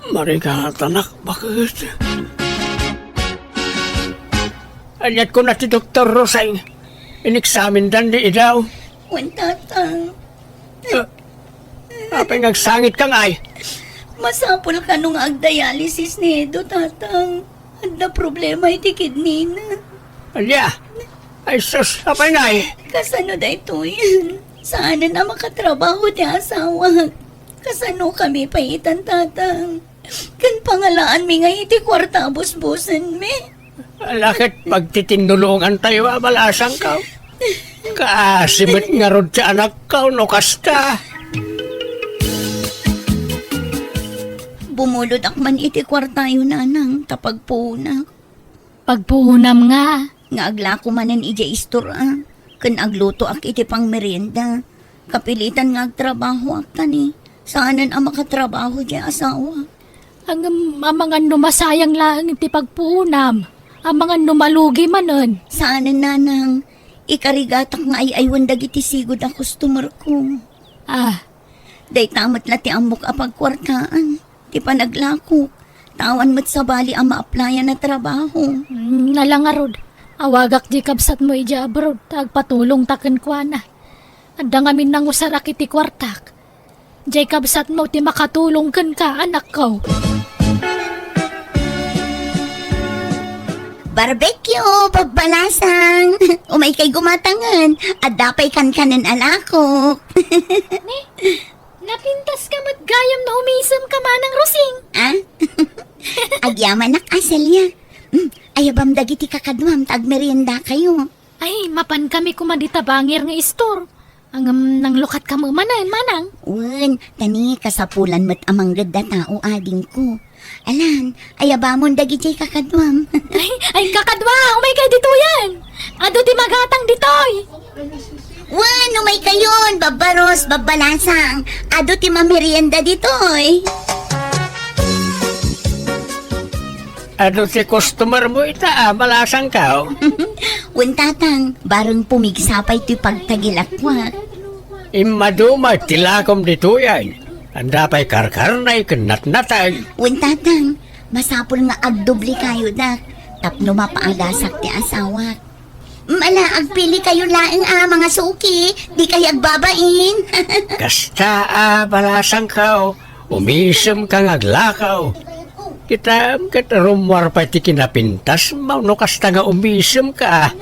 Marigatanak, baket. Aniat kuna ti doktor, Roseng? Iniksamindan ni idaw. Wen, tatang. Ah, apay nga agsangit ka ngay? Masapul kano nga agdialysis ni Edo, tatang. Adda problema iti kidney na. Ania? Ay sus, apay ngay? Kasano daytoy? Saanen a makatrabaho ti asawak. Kasano kami pay itan, tatang? Ken pangalaanmi ngay iti kuarta a busbusenmi. Ala ket pagtitinnulongantayo a balasangkaw. Kaasi met ngarud ti anakkaw no kasta. Bumulodak man iti kuartayo, nanang, ta pagpuonak. Pagpuonam nga? Nga aglako manen idiay istor a, ken aglutoak iti pangmerienda. Kapilitan nga agtrabahoak, ta ni, saanen a makatrabaho diay asawa. Ngem, amangan no masayang laeng ti pagpuonam, amangan no malugi manen. Saanen, nanang, ikarigatak nga ay-aywen dagiti sigud a customer ko. Ah. Dayta met la ti ammok a pagkuartaan, ti panaglakok, ta awan met sabali a maaplayan a trabaho. Mm, ala ngarud, awagak diay kabsatmo idiay abroad, ta agpatulongta kenkuana. Adda ngamin nangusarak iti kuartak. Diay kabsatmo ti makatulong kenka, anakko. Barbecue, babbalasang! Umaykay gumatangen, adda pay kankanen a lakok. Ni, napintas ka met gayam no umisem ka, Manang Rosing. Ah? Agyamanak a, Celia. Mm, ayabam dagiti kakaduam ta agmeriendakayo. Ay, mapan kami koma dita bangir nga istor. Ngem, nanglukat ka met manen, Manang? Wen, ta ni, kasapulan met a manggedda tao, adingko. Alan, ayabamon dagidiay kakaduam. Ay, ay, kakadua, umaykay ditoyen. Adu ti magatang ditoy. Wen, umaykayon, babbaros, babbalasang. Adu ti mamerienda ditoy. Adu ti customer mo ita, a, balasangkaw? Wen, tatang, bareng pumigsa pay ti pagtagilakwak. Immadu met ti lakom ditoy, ay. Adda pay karkarnay ken natnatay. Wen, Tatang, masapul nga agdubli kayo, dak, tapno mapaagasak ti asawak. Mala, agpili kayo laeng a mga suki, di kayo agbabain. Kasta a balasangko, umisemka nga aglakaw. Kitaem ket rummuar pay ti kinapintasmo no kasta nga umisemka.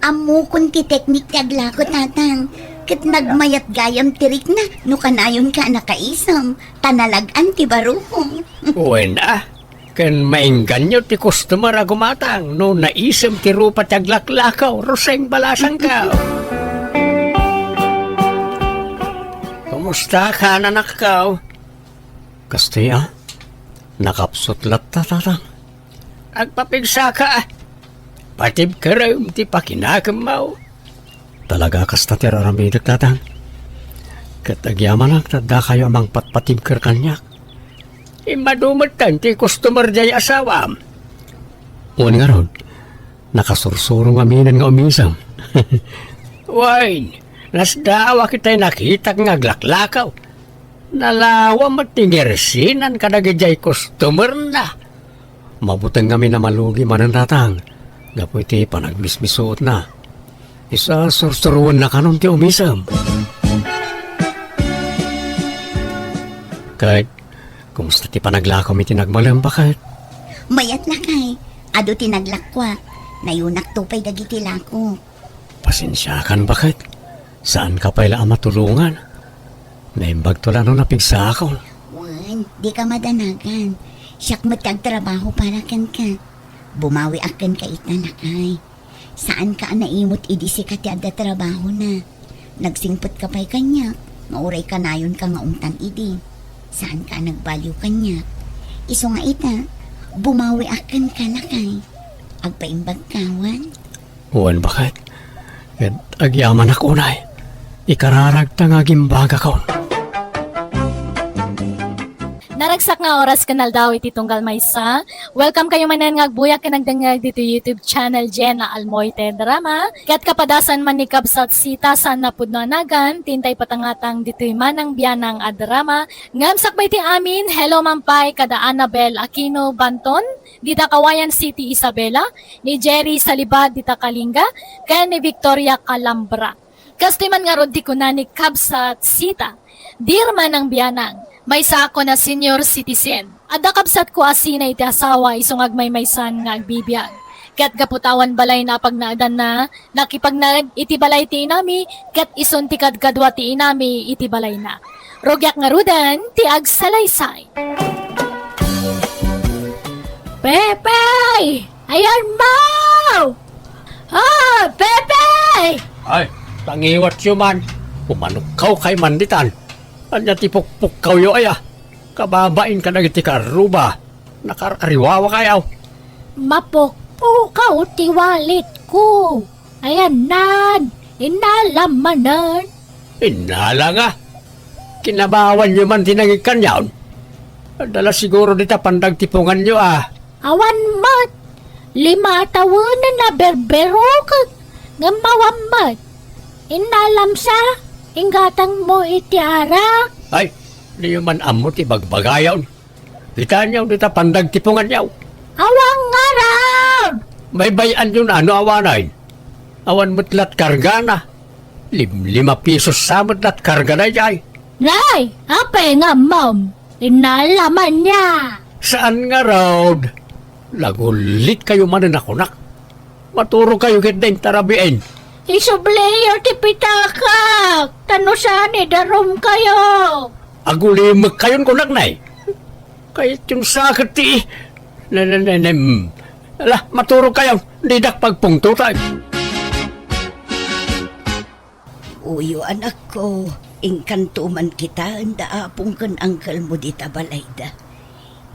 Ammokon ti teknik ti aglako, Tatang, ket nagmayat gayam ti rikna no kanayonka a nakaisem, ta nalag-an ti barukong. Wen a, ken maingganyo ti customer a gumatang no naisem ti rupa ti aglaklakaw, Roseng balasangko. Kumusta ka, nanakko? Kastoy a, nakapsut latta, Tatang. Agpapigsaka, patibkerem ti pakinakemmo. Talaga kasta ti ar-aramidek, Tatang. Ket agyamanak ta addakayo a mangpatpatibker kaniak. Immadu metten ti customer diay asawam. Wen ngarud, nakasursuro ngaminen nga umisem. Wen, nasdaaw a kitay nakitak nga aglaklakaw. Nalawa met ti ngersinan kadagiti customerna. Mabuteng ngamin a malugi manen, Tatang, gapu iti panagmismisuotna. Isasursuroenna kanon ti umisem. Ket, kumusta ti panaglakom iti nagmalem, baket? Mayat, lakay. Adu ti naglakuak. Nayonakto pay dagiti lako. Pasensiakan, baket. Saanka pay la a matulongan. Naimbagto la no napigsakon. Wen, dika madanagan. Siak met ti agtrabaho para kenka. Bumawiak kenka ita, lakay. Saanka a naimut idi sika ti adda trabahona. Nagsingpetka pay kaniak, nga uray kanayonka nga umtan idi. Saanka a nagbaliw kaniak. Isu nga ita, bumawiak kenka, lakay. Agpaimbagka wen? Wen, baket. Ket agyamanak unay. Ikararagta nga agimbagakon. Naragsak nga oras ken aldaw iti tunggal maysa. Welcome kayo manen nga agbuyak ken agdengngeg ditoy YouTube channel Jenna Almoite Drama. Ket kapadasan man ni Kabsat Sita saan napudno a nagan, ti intay patangatang ditoy Manang Bianang a drama. Ngem sakbay ti amin, hello man pay kada Annabel Aquino Banton, dita Cauayan City, Isabela, ni Jerry Saliba dita Kalinga, ken ni Victoria Calambra. Kastoy man ngarud ti kuna ni Kabsat Sita, "Dear Manang Bianang, maysaakon a senior citizen. Adda kabsatko a sina iti asawa isu nga agmaymaysan nga agbibiag. Ket gapu ta awan balayna a pagnaedanna, nakipagnaed iti balay ti inami, ket isun ti kadkadua ti inami iti balayna. Rugiak ngaruden ti agsalaysay." Pepe! Ayan mo! Ah, Pepe! Ay, tangiwatyo man. Umanukkaw kay man ditan. Ania ti pukpukkawyo aya? Kababain kadagiti karruba. Nakar-ariwawa kayaw. Mapukpukaw ti wallet ko. Ayannan, innalam manen. Innala nga. Kinabawanyo man ti nangikkanyon. Adda la siguro dita pandagtipunganyo a. Awan met. Lima a tawenen a berberukek. Ngem awan met. Innalam sa, inggatangmo iti arak. Ay, diyo man ammo ti bagbagayon. Kitaenyo dita pandagtipunganyo. Awan ngarud! Baybay-anyo no awanen. Awan met lat kargana. Lim-, lima pisos sa met lat karga daydiay. Nay, apay nga ammom? Innala man niya. Saan ngarud? Nagullit kayo manen a kunak. Maturog kayo ket dayta rabiin. Isubliyo ti pitakak, ta no saan, idarum kayo. Agulimek kayon kunak, nay. Kayat yung sakit ti. Ne, ne, ne, ne, mm. Ala, maturog kayo. Didak pagpungtutan. Uyo, anakko, inkanto man kitaen da apong ken angkelmo dita balayda.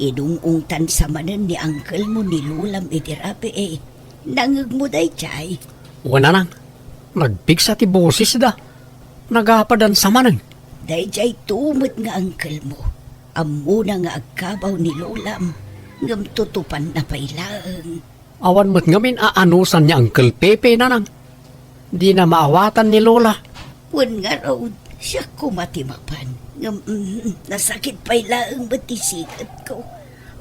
Inung-ungtan sa manen ni angkelmo ni lolam iti rabii, eh. Nangegmo daydiay? Wen, nanang, nagpigsa ti bosesda. Nagapadan sa manen. Daydiay to met nga angkelmo. Ammona nga agkabaw ni lolam, ngem tutupanna pay laeng. Awan met ngamin a anusan ni Uncle Pepe, nanang. Dina maawatan ni Lola. Wen ngarud, siak koma ti mapan. Ngem, mm, nasakit pay laeng met ti siketko.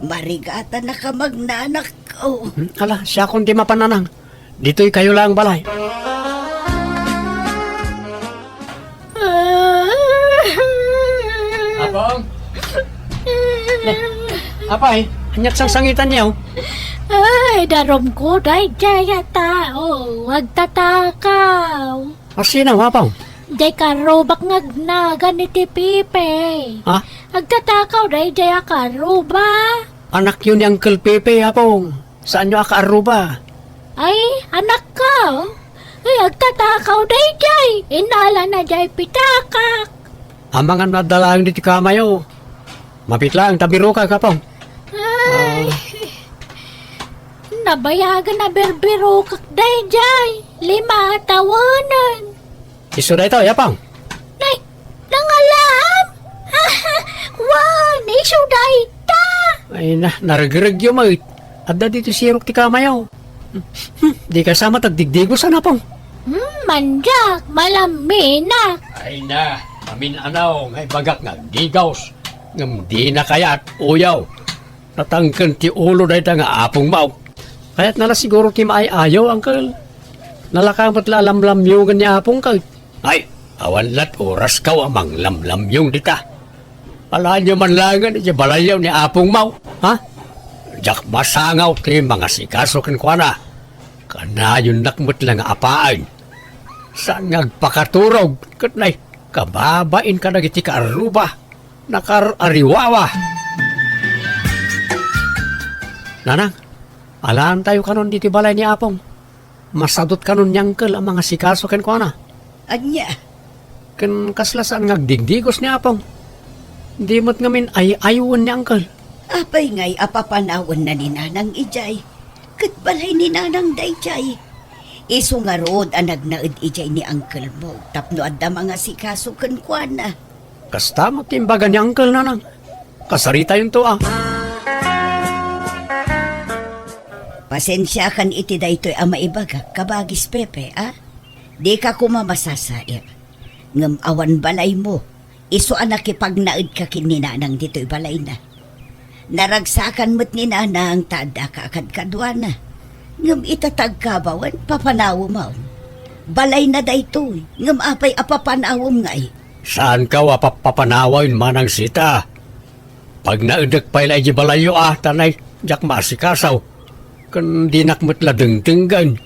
Marigatan a kamagnanakko. Hmm, ala, siakon ti mapan, nanang. Ditoy kayo laeng balay. Apong? Ne, apay, ania't sangsangitanyo? Ay, darumko daydiay a tao, agtatakaw. Asino, Apong? Diay karrubak nga agnagan iti Pepe. Ha? Agtatakaw daydiay a karruba. Anakyo ni Uncle Pepe, Apong. Saanyo a kaarruba? Ay, anakko. Ay, agtatakaw daydiay. Innalana diay pitakak. Amangan no adda laeng ditoy kamayo. Mapit laeng ta birokak, Apong. Ay. Ah. Nabayagan a birbirokak daydiay. Lima a tawenen. Isu daytoy, Apong. Nay, nangalam? Wen, isu dayta. Ay na, naregregyo met. Adda ditoy sirok ti kamayo. Hmm, dika sa met agdigdigos, Apong. Hmm, mandiak, malamminak. Ay na, amin-anaw nga ibagak nga agdigos. Ngem dina kayat, uyaw. Natangken ti ulo dayta nga apongmo. Kayatna la siguro ti maay-ayo, Uncle. Nalaka met la a lamlamyongen ni Apong ket. Ay, awan lat oraskaw a manglamlamyong dita. Alaenyo man laengen iti balayyo ni apongmo, ha? Diak masangaw ti mangasikaso kenkuana. Kanayonnak met la nga apaen. Saan nga agpakaturog ket nay, kababain kadagiti kaarruba. Nakar-ariwawa. Nanang, alaantayo kanon ditoy balay ni Apong. Masadut kanon ni Uncle a mangasikaso kenkuana. Ania? Ken kasla saan nga agdigdigos ni Apong. Di met ngamin ay-aywen ni Uncle. Apay ngay a papanawenna ni Nanang idiay? Ket balay ni Nanang daydiay. Isu ngarud a nagnaed idiay ni Uncle mo tapno adda mangasikaso kenkuana. Kasta met ti imbaga ni Uncle, Nanang. Kasaritayonto a. Pasensiakan iti daytoy a maibagak, kabagis Pepe, a? Dika koma masasair. Ngem awan balaymo, isu a nakipagnaedka ken ni Nanang ditoy balayna. Naragsakan met ni Nanang ta addaka a kadkaduana. Ngem ita ta agkabawen, papanawem. Balayna daytoy, ngem apay a papanawem ngay? Saankaw a pappapanawen, Manang Sita. Pagnaedek pay la iti balayyo a, ta nay, diak maasikaso. Ken dinak met la dengdenggen.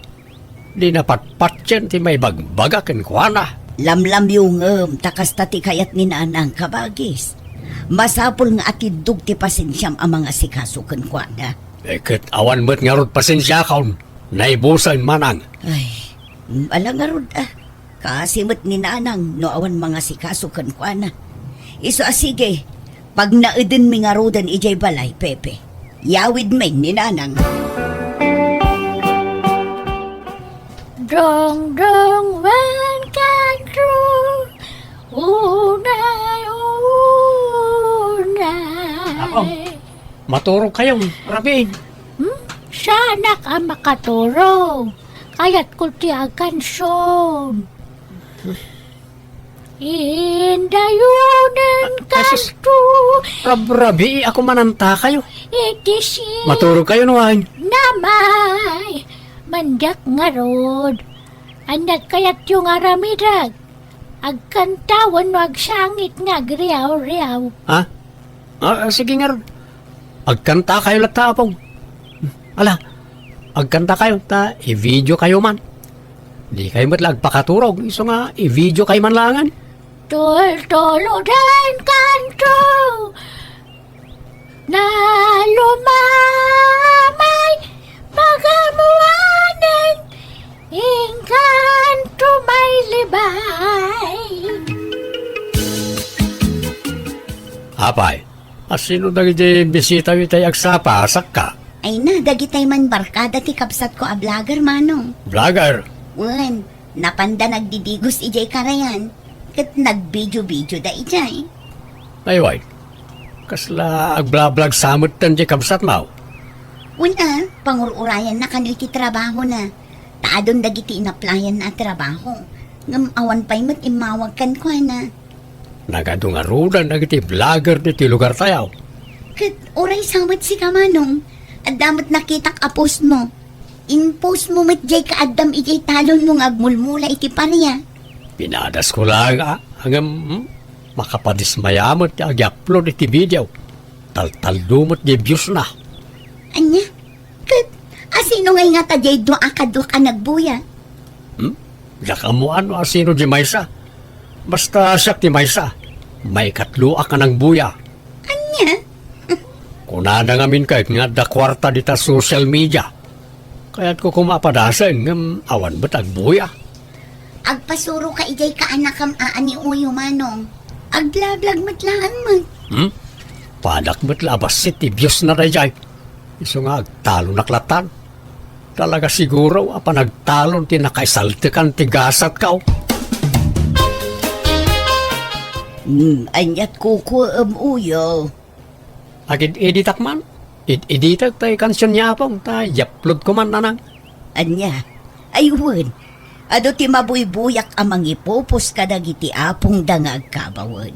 Dina patpatien ti maibagbagak kenkuana. Lamlamyongem ta kasta ti kayat ni Nanang, kabagis. Masapul nga atiddog ti pasensiam a mangasikaso kenkuana. Eh, ket awan met ngarud pasensiakon. Naibusen, Manang. Ay, ala ngarud a. Kaasi met ni Nanang no awan mangasikaso kenkuana. Isu a sige, pagnaedenmi ngaruden idiay balay, Pepe. Yawidmi ni Nanang. Dongdong wen kanto, unay, unay. Apong, maturog kayo, rabiin. Hmm? Saanak a makaturog. Kayatko ti agkansion. Indayonen. Ah, ah, sus. Kanto. Rabrabii ako mananta kayo. Iti si. Maturog kayo, no, ay? Namay. Mandiak ngarud. Ania't kayatyo nga aramidek? Agkanta wenno agsangit nga agriaw-riaw? Ha? Ah, ah, sige ngarud. Agkanta kayo latta, Apong. Ala, agkanta kayo, ta i-video kayo man. Di kayo met la agpakaturog, isu nga i-video kayo man laangan. Tultuloden kanto, nalumamay, pagamuanen, inkanto may libay. Apay, asino dagiti bisitayo itay agsapa, sakka? Ay na, dagitay man barkada ti kabsatko a vlogger, Manong. Vlogger? Wen, napanda nagdidigos idiay karayan, ket nagbidio-bidioda idiay. Ay, way. Kasla agblablog sa metten ti kabsatmo? Wen a, pangur-urayanna kano iti trabahona. Ta adun dagiti inaplayanna a trabaho. Ngem awan pay met immawag kenkuana. Nagadu ngaruden dagiti vlogger ditoy lugartayo. Ket uray sa met sika, Manong. Adda met nakitak a post mo. In-post mo met jay kaaddam idiay talon mo nga agmulmula iti paria. Pinadasko laeng a, ngem, hmm, makapadismaya met ti agi-upload iti video. Taltallo met ti views na. Ania? Ket asino ngay ngata jay dua a kaduak a nagbuya? Hmm? Diak ammoan no asino di maysa. Basta siak ti maysa. Maikatloak a nagbuya. Ania? Kunada ngamin ket nga adda kuarta dita social media. Kayatko koma a padasen ngem awan met agbuya. Agpasuroka idiay kaanakam a ni Uyo, Manong. Agblablag met laeng met. Hmm? Padak met la a bassit ti views na daydiay. Isu nga agtalonak latan. Talaga siguro a panagtalon ti nakaisaltekan ti gasatko. Hmm, aniat kukuem, Uyo? Agid-editak man. Id-editak tay kansion ni Apong ta i-upload ko man, Nanang. Ania? Ay, wen. Adu ti mabuybuyak a mangipupos kadagiti apongda nga agkabawen.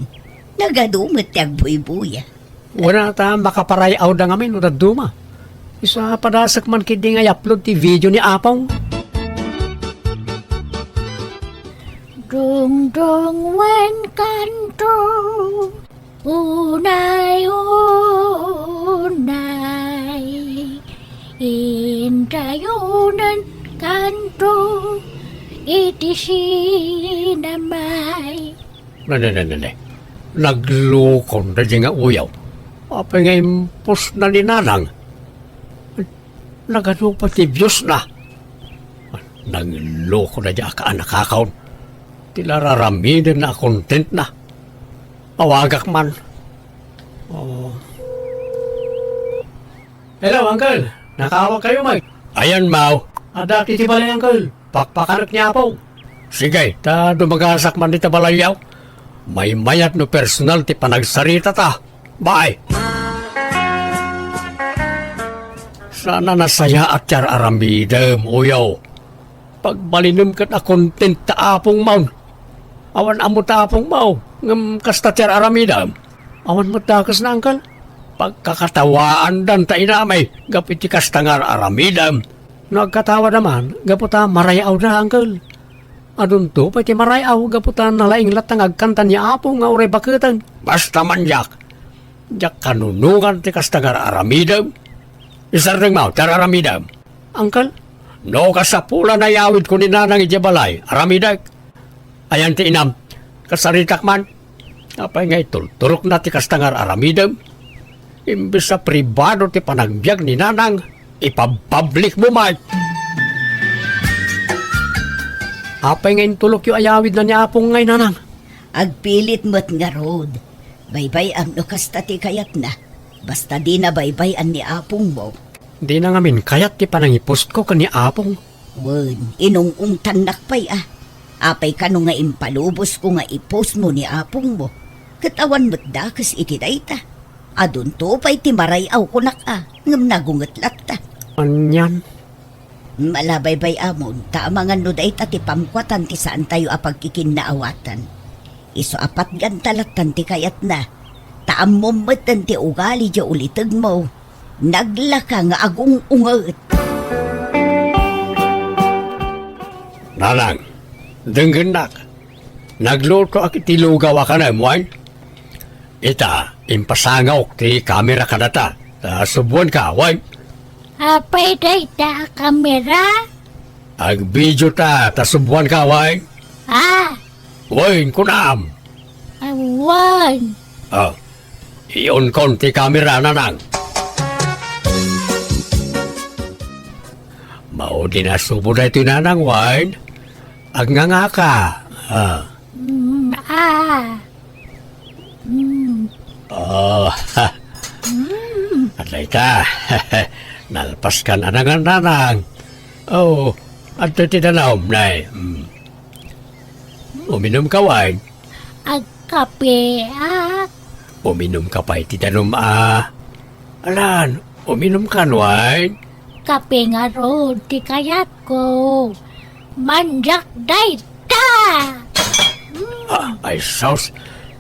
Nagadu met ti agbuybuya. Wen a ta makaparay-awda ngamin no dadduma. Isu a padasek man ketdi nga i-upload ti video ni Apong. Dungdung wen kanto, unay, unay, indayonen kanto iti sinamay. Ne, ne, ne, ne, ne. Naglukon daydiay nga uyaw. Apay nga impos na ni Nanang? Nagadu pay ti views na. Nagloko daydiay a kaanakakon. Ti la raramiden na a content na. Awagak man. Oh. Hello, Uncle. Nakaawag kayo, Mike? Ayan, Mau. Adda iti balay, Uncle. Pakpakanek ni Apo. Sige, ta dumagasak man dita balayyo. Maymayat no personal ti panagsarita ta. Bye. Sana nasayaat ti ar-aramidem, uyaw. Pagbalinem ket a content ta Apong Mau. Awan ammo ta Apong Mau, ngem kasta ti ar-aramidem. Awan met dakes na, Uncle. Pagkakatawaandan ta inamay gapu iti kasta nga ar-aramidem. No agkatawada man, gapu ta maray-awda, Uncle. Adunto pay ti maray-aw gapu ta nalaing latta nga agkanta ni Apo nga uray baketen. Basta man diak, diak kanunongan ti kasta nga ar-aramidem. Isardeng Mau ti ar-aramidem. Uncle? No kasapulan a iyawidko ni Nanang idiay balay, aramidek. Ayan ti inam, kasaritak man. Apay nga itulturokna ti kasta nga ar-aramidem? Imbes a pribado ti panagbiag ni Nanang, ipabpublik mo, Mike. Apay nga intulokyo a iyawidna ni Apong ngay, Nanang? Agpilit met ngarud. Baybay-am no kasta ti kayatna. Basta dina baybay-an ni Apong mo. Dina ngamin kayat ti panangipostko ken ni Apong. Wen, inung-ungtannak pay a. Apay kano nga impalubosko nga i-post mo ni Apong mo? Ket awan met dakes iti dayta. Adunto pay ti maray-aw kunak a, ngem nagunget latta. Anian? Malabaybay-amon, ta amangan no dayta ti pamkuatan ti saantayo a pagkikinnaawatan. Isu a patganta lattan ti kayatna, ta ammom metten ti ugali diay ulitegmo. Naglaka nga agung-unget. Nanang, denggennak. Naglutoak iti lugaw a kanem, wen? Ita, impasangawk ti kamera kadata. Ta subuanka, wen? Apay dayta a kamera? Agvideo ta, ta subuanka, wen? Ah, Wen, kunam. Awan. Ah, i-on kon ti kamera, Nanang. Maudi nasubo daytoy, Nanang, wen? Agngangaka. Ah. Mm, ah. Mm. Ah. Mm. Adda ita. Nalpaskan a nangan, Nanang. Oh, adtoy ti danum, nay. Mm. Uminumka, wen? Agkapeak. Uminumka pay ti danum a. Alan, uminumkan, wen? Kape ngarud ti kayatko. Mandiak dayta! Ah, ay sus.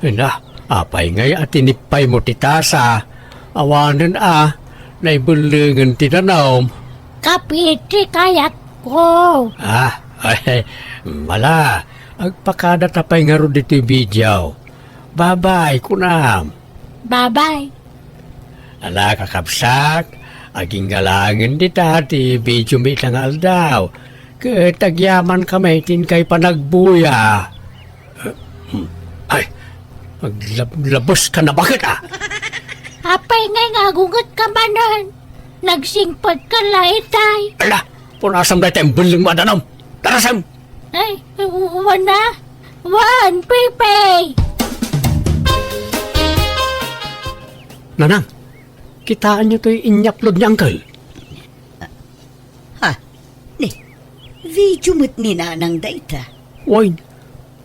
Ina, apay ngay a tinippay mo ti tasa? Awanen a, naibellengen ti danum. Kape ti kayatko. Ah, ay, mala, agpakada ta pay ngarud ditoy video. Babay, kunam. Babay. Ala, kakabsat, aginggalangen dita ti video mi ita nga aldaw. Ket agyaman kami ti inkay panagbuya. Ay, aglablabes ka na bakit, ah? Apay ngay nga agunget ka manen? Nagsingpet ka la itay. Ala, punasam dayta imbelleng mo a danum. Tarasem! Ay, wana? Wan, Pepe! Nanang, kitaenyo toy inyapload ni Uncle? Ha? Ni, video met ni Nanang dayta. Wen,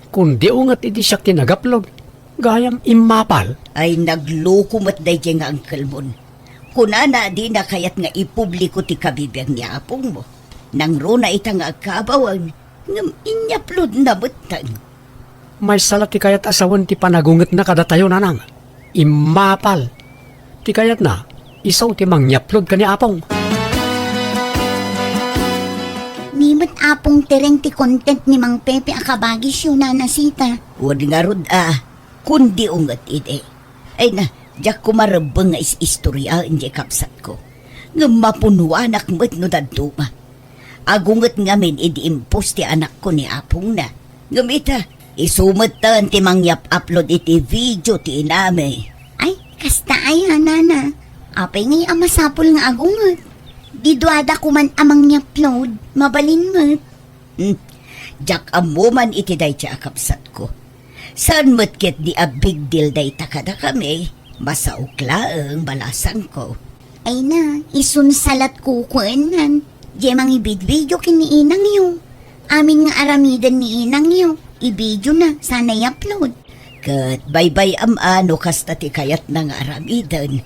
kundi unget idi siak ti nag-upload. Gayam immapal. Ay, nagloko met daydiay nga uncle mon. Kunana a dina kayat nga ipubliko ti kabibiag ni apongmo. Nangruna ita nga agkabawen, ngem inyaploadna metten. Maysa la ti kayat a sawen ti panagungetna kadatayo, Nanang. Immapal. Ti kayatna, isu ti mangyapload ken ni Apong. Ni met Apong Tereng ti content ni Mang Pepe a kabagisyo, Nana Sita. Wen ngarud a, kundi unget idi. Ay na, diak koma rebbeng nga is-istoriaen diay kabsatko. Ngem mapunnoanak met no dadduma. Agunget ngamin idi impos ti anakko ni apongna. Ngem ita, isu metten ti mangyap-upload iti video ti inami. Ay, kasta aya, Nana. Apay ngay a masapul nga agunget? Di duada koman a mangyapload, mabalin met. Hmm. Diak ammo man iti dayta a kabsatko. Saan met ketdi a big deal dayta kadakami, masaok laeng balasangko. Ay na, isun sa lat kukuennan. Diay mangibidbidio ken ni inangyo. Amin nga aramiden ni inangyo, ibidiona, sana i-upload. Ket baybay-am a no kasta ti kayatna nga aramiden.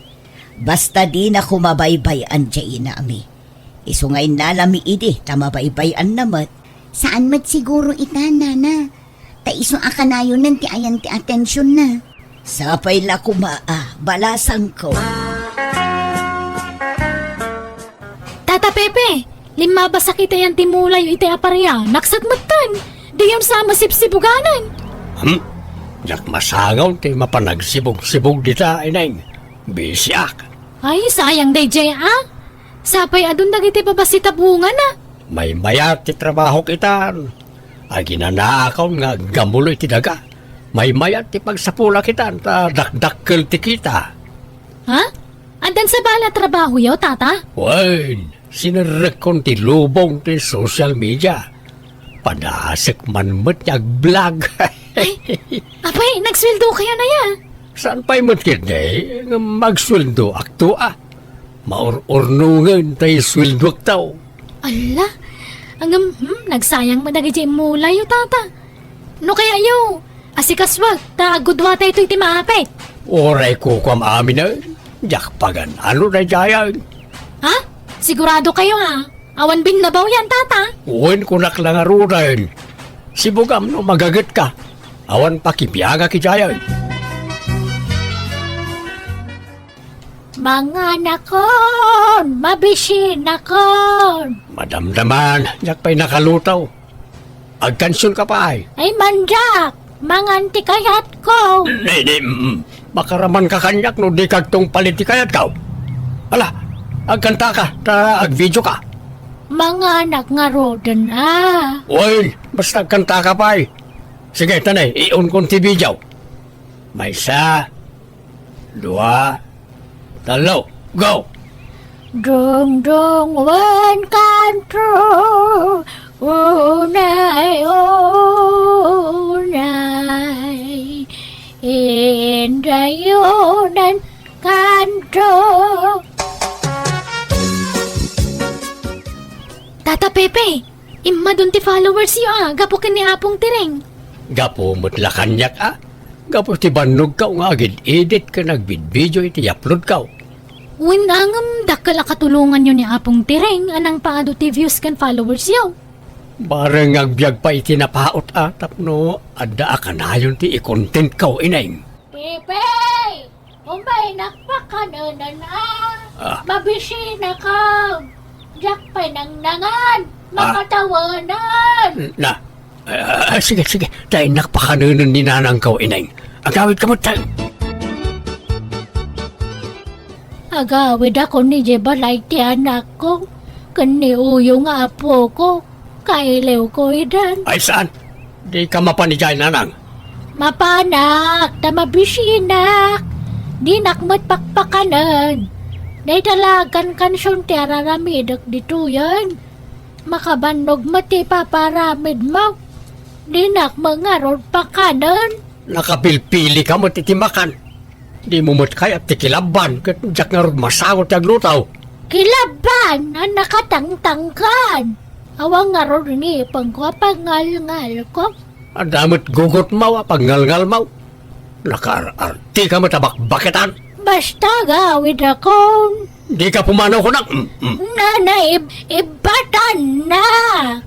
Basta dina koma baybay-an diay inami. Isu nga innalami idi ta mabaybay-anna met. Saan met siguro ita, Nana. Ta isu a kanayonen ti ayan ti atensionna. Sapay la koma a, balasangko. Tata Pepe, limmabasa kitayan ti mulayo iti aparia, naksat metten. Diyam sa masibsibuganan. Hmm? Diak masangaw ti mapanagsibog-sibog dita, Ineng. Bisiak. Ay, sayang daydiay, a. Sapay adun dagiti babassit a bungana. Maymayat ti trabahok itan. Aginanaakon nga aggamulo iti daga. Maymayat ti pagsapulak itan ta dakdakkel ti kita. Ha? Addan sa bala trabahoyo, tata? Wen, sinerrekkon ti lubong ti social media. Padasek man met nga agblog. Ay, apay, nagsueldo kayo na ya? Saan pay met ketdi nga magsueldo akto a? Maur-urnongen tay sueldo akto. Ala, ngem, hmm, nagsayang man dagiti mulayo, tata. No kaya yo, asikasuak, ta agudua tayo iti maapit. Uray kukuam amin, eh. Diak pagan, ano na jayan? Ha? Sigurado kayo, ha? Awan binnabaw yan, tata. Wen, kunak lang aruden. Sibugam no magaget ka. Awan pakibiagak idiay. Manganakon, mabisinakon. Madamdaman, diak pay nakalutaw. Agkansion ka pay. Ay, mandiak, mangan ti kayatko. Ni, ni, mm, makaraman ka kaniak no di kagtungpal iti kayatko. Ala, agkanta ka, ta agvideo ka. Manganak ngaruden, a. Uy, basta agkanta ka pay. Sige, tanay, iunkon ti video. Maysa, dua, tallo, go! Dungdung wen kanto, unay, unay, indayonan kanto. Tata Pepe, immadun ti followers yo, a, gapu ken ni Apong Tireng. Gapu met la kaniak, a. Gapu ti bannogko nga agid-edit ken agbidbideo iti uploadko. Wen, a, ngem dakkel a katulonganyo ni Apong Tireng a nangpaadu ti views ken followers yo. Bareng nga agbiag pay iti napaut a tapno adda a kanayon ti i-contentko, Ineng. Pepe! Umaynak pakanenen a. Ah. Mabisinakon. Diak pay nangnangan. Ah. Makatawanan. Na, ah, sige, sige. Ta innak pakanenen ni nanangko, Ineng. Agawidka met, tay. Agawidakon idiay balay ti anakko ken ni Uyo nga apoko. Kailiwko idan. Ay, saan? Dika mapan idiay, nanang? Mapanak, ta mabisinak. Dinak met pakpakanen. Dayta la agkankansion ti araramidek ditoyen. Makabannog met ti ipaparamidmo. Dinak met ngarud pakanen. Nakapilpilika met iti makan. Dimo met kayat ti kilabban, ket diak ngarud masango ti agluto. Kilabban a nakatangtangkan. Awan ngarud ni ipengko a pagngalngalko. Adda met gugotmo a pagngalngalmo. Nakaar-artika met a bakbaketan. Basta agawidakon. Dika pumanaw kunak. Mm, mm. Nana, ib-, ibbatanna.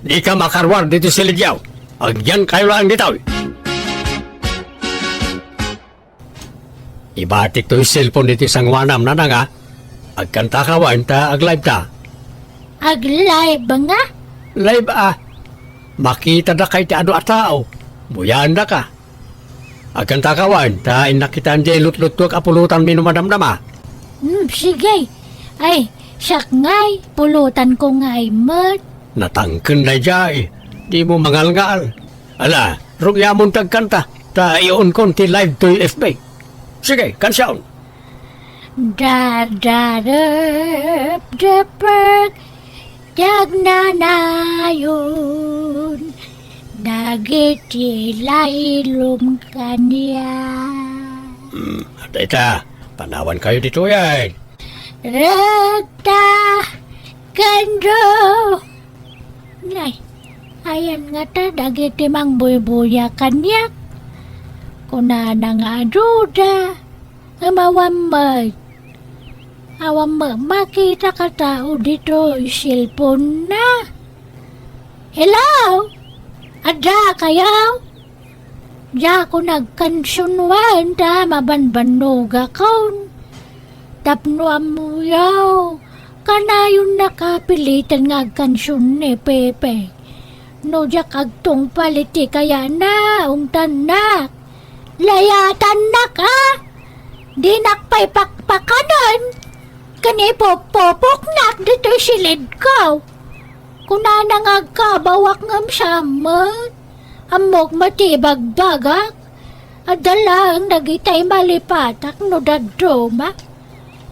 Dika makaruar ditoy siligyo. Agyankayo laeng ditoy. Ibatik toy cellphone ditoy sangoanam, nanang a. Agkantaka wen ta aglive ta. Aglive nga? Live a. Makita daka iti adu a tao. Buyaendaka. Agkantaka wen ta innak kitaen diay lutluttuek a pulutanmi no madamdama. Hmm, sige. Ay, siak ngay, pulutanko ngay met. Natangken daydiay. Dimo mangalngal. Ala, rugiamon ti agkanta, ta iunkon ti live toy F B. Sige, kansion. Dadarepdepek ti agnanayon dagiti laylom kaniak. Hmm, dayta, panawankayo ditoyen. Rekta, kendo. Nay, ayan ngata dagiti mangbuybuya kaniak. Kunana nga aduda, ngem awan met. Awan met makita a tao ditoy cellphone-na. Hello? Addakayo? Diakon agkansion wen ta mabanbannogakon. Tapno ammoyo, kanayonnaka piliten nga agkansion ni Pepe. No diak agtungpal iti kayana, ungtannak. Layatannak a. Dinak pay pakpakanen. Ken ipupupoknak ditoy silidko. Kunana nga agkabawak ngem saan met. Ammok met ti ibagbagak. Adda laeng dagitay malipatak no dadduma.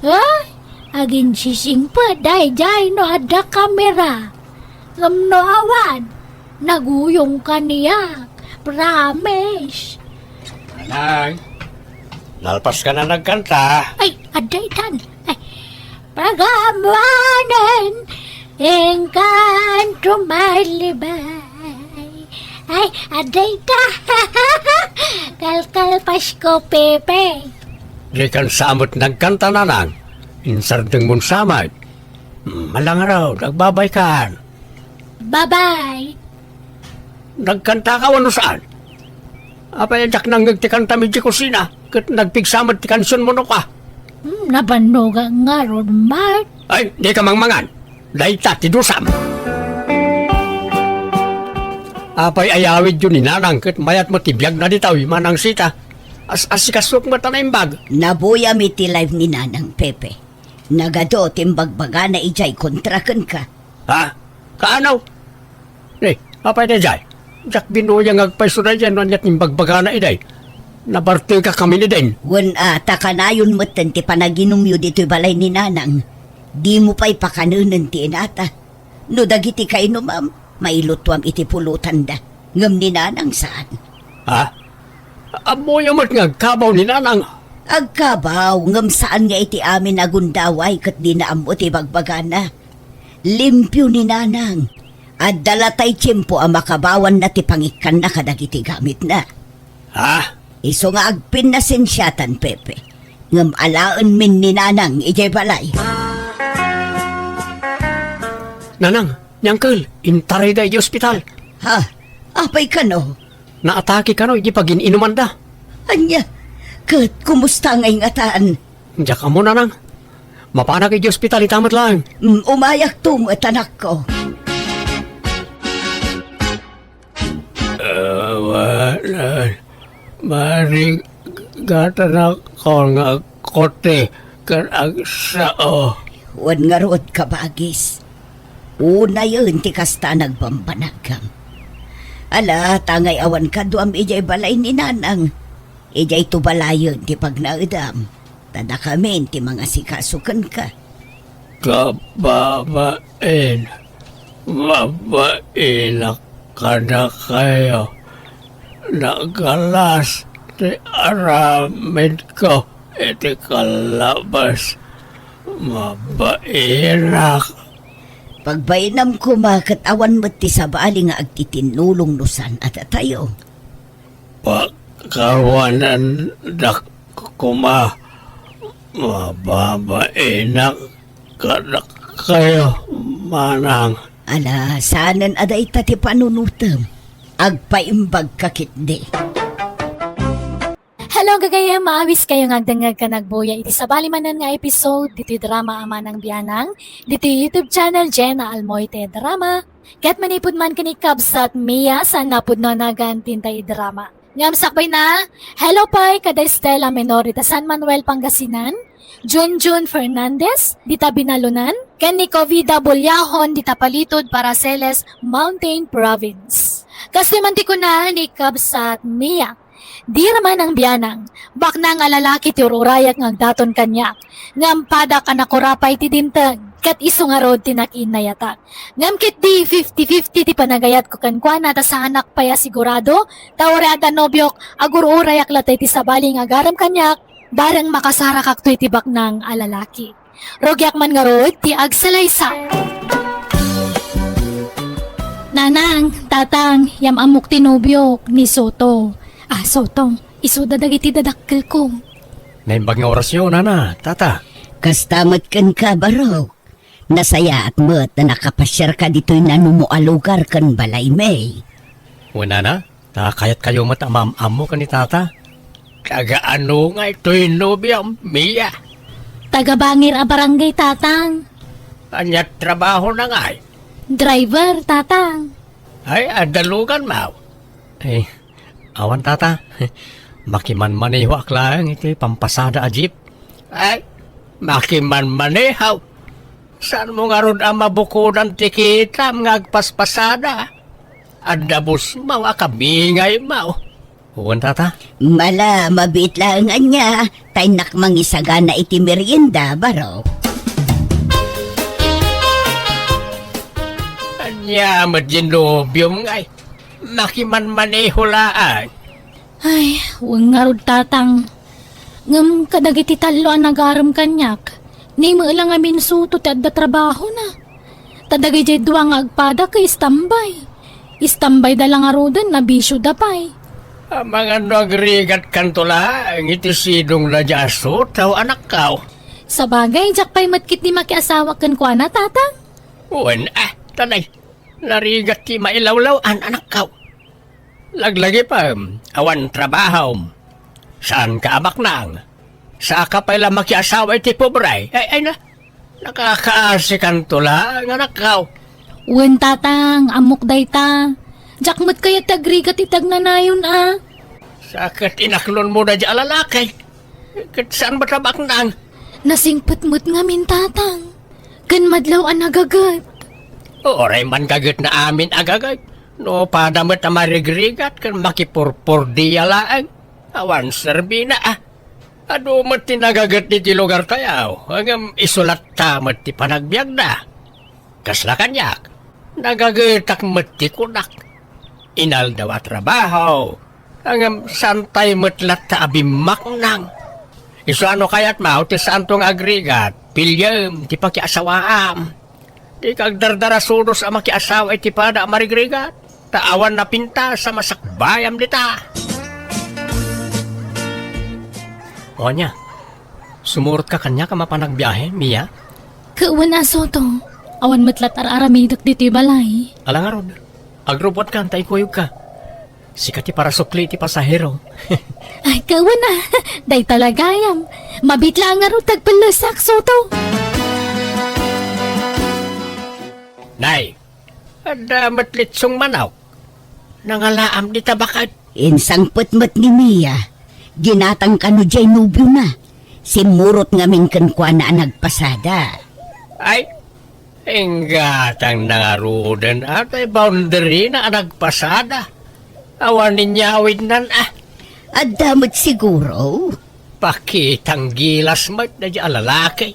Ay, aginsisingpet daydiay no adda kamera. Ngem no awan, naguyong kaniak. Promise. Nanang, nalpas ka na nagkanta. Ay, adda itan. Ay, pagamuanen, engkanto malibay. Ay, adda ita. Kalkalpasko, Pepe. Dikan sa met nagkanta, nanang. Insardengmon sa met. Malangarod, agbabaykan. Babay. Nagkantaka wenno saan? Apay a diak nangngeg ti kantam idiay kusina, ket nagpigsa met ti kansionmo no ka? Hmm, nabannogak ngarud, Mark. Ay, dika mangmangan. Dayta ti dusam. Apay a yawidyo ni Nanang ket mayat met ti biagna ditoy, Manang Sita? As-asikasok met a naimbag. Nabuyam iti live ni Nanang, Pepe. Nagadu ti imbagbagana idiay kontra kenka. Ha? Kaano? Eh, apay daydiay? Diak binuya nga agpayso daydiay no ania ti imbagbagana idiay. Nabartengka kami ni Den. Wen a, ta kanayon metten ti panaginumyo ditoy balay ni Nanang. Dimo pay pakanenen ti inata. No dagiti kainumam, mailutuam iti pulotanda. Ngem ni Nanang saan. Ha? Ammoyo met nga agkabaw ni Nanang. Agkabaw, ngem saan nga iti amin a gundaway ket dina ammo ti ibagbagana. Limpio ni Nanang. Adda latay tiempo a makabawanna ti pangikkanna kadagiti gamitna. Ha? Isu nga agpinnasensiatan, Pepe. Ngem alaenmin ni Nanang idiay balay. Nanang, Ni Uncle, intarayda idiay ospital. Ha? Apay kano? Naatake kano idiay pagin-inumanda. Ania? Ket kumusta nga ingatan? Diak ammo, Nanang. Mapanak idiay ospital ita met laeng. Mm, umayakto met, anakko. Awanan, marigatanak nga kote ken agsao. Wen ngarud, kabagis. Unayen ti kasta a nagbambanagam. Ala, ta ngay awan kaduam idiay balay ni Nanang. Idiay to balayen ti pagnaedam. Ta dakamin ti mangasikaso kenka. Kababain, mabainak kadakayo. Nagalas ti aramidko iti kallabas. Mabainak. Pagbainam koma ket awan met ti sabali nga agtitinnulong no saan a datayo. Pakawanandak koma, mababainak kadakayo, manang. Ala, saanen a dayta ti panunotem. Agpaimbagka ketdi. Hello, gagayyem! Maawiskayo nga agdengngeg ken agbuya iti sabali manen nga episode ditoy drama a Manang Bianang, ditoy YouTube channel Jenna Almoite Drama. Ket manipud man ken ni kabsat Mia, saan nga pudno a nagan ti intay drama. Ngem sakbayna, hello pay kada Estela Menor dita San Manuel, Pangasinan, Junjun Fernandez dita Binalonan, ken ni Covida Bullahon dita Palitud, Paraceles, Mountain Province. Kastoy man ti kuna ni kabsat Mia, "Dira, Manang Bianang, baknang a lalaki ti ur-urayak nga agdaton kaniak, ngem padak a nakurapay ti dimteng, ket isu ngarud ti nakiinnayatak. Ngem ketdi, fifty fifty ti panagayatko kenkuana ta saanak pay a sigurado, ta uray adda nobiok, agur-urayak latta iti sabali nga agarem kaniak, bareng makasarakakto iti baknang a lalaki. Rugiak man ngarud ti agsalaysay." "Nanang, Tatang, yam-ammok ti nobiok, ni Soto. Ah, Soto, isuda dagiti dadakkelko." "Naimbag nga orasyo, Nana, Tata." "Kasta met kenka, Barok. Nasayaat met a nakapasiarka ditoy nanumo a lugar ken balaymi." "Wen, Nana, ta kayatkayo met a maam-ammo ken ni Tata." "Taga-ano ngay toy nobiam, Mia?" "Taga-Bangir a barangay, Tatang." "Ania trabahona ngay?" "Driver, Tatang." "Ay, adda luganmo?" "Eh, awan, Tata. Makimanmanehoak laeng iti pampasada a jeep." "Ay, makimanmaneho? Saanmo ngarud a mabukodan ti kitam nga agpaspasada? Adda busmo a kabingaymo." "Wen, Tata." "Mala, mabiit laeng ania, ta innak mangisagana iti merienda, Barok." "Ania met diay nobiom ngay? Makimanmaneho laeng." "Ay, wen ngarud, Tatang. Ngem kadagiti tallo a nagarem kaniak, ni met la ngamin Soto ti adda trabahona. Ta dagidiay dua nga agpada ket istambay. Istambayda la ngaruden, nabisioda pay." "Amangan no agrigatkanto laeng iti sidongna diay a Soto, anakko." "Sabagay, diak pay met ketdi makiasawa kenkuana, Tatang." "Wen, ah, tanay, narigat ti mailawlaw-an, anakko. Laglagipem, awan trabahom. Saanka a baknang. Saanka pay la makiasawa iti pobre. Ay, ay na. Nakakaasikanto laeng, anakko." "Wen, Tatang, ammok dayta. Diak met kayat ti agrigat iti agnanayon a." "Sa ket inaklonmo daydiay a lalaki, ket saan met a baknang?" "Nasingpet met ngamin, Tatang. Ken madlaw a nagaget." "Uray man gagetna amin a gaget, no pada met a marigrigat ken makipurpordia laeng, awan serbina, ah. Adu met ti nagaget iti lugartayo, ngem isu latta met ti panagbiagda. Kasla kaniak, nagagetak met ti kunak. Inaldaw a trabaho, ngem saantay met latta a bimmaknang. Isu a no kayatmo ti saanto nga agrigat, piliem ti pakiasawaam. Dika agdardarasudos a makiasawa iti pada a marigrigat, ta awan napintas a masakbayam dita." "O ania, sumurotka kaniak a mapan agbiahe, Mia?" "Ket wen a, Soto. Awan met la ti ar-aramidek ditoy balay. Ala ngarud, agrubbuatkan ta ikuyogka. Sika ti parasukli ti pasahero. Ay, kawan a. Dayta la gayam. Mabiit la ngarud ti agpellesak, Soto. Nay, adda met litsong manok. Nangalaam dita baket. Insangpet met ni Mia. Ginatang kano diay nobiona. Simmurot ngamin kenkuana a nagpasada. Ay, inggatang na ngaruden a tay boundary na a nagpasada. Awan ni nyawidnan a. Adda met siguro. Pakitang gilas met daydiay a lalaki.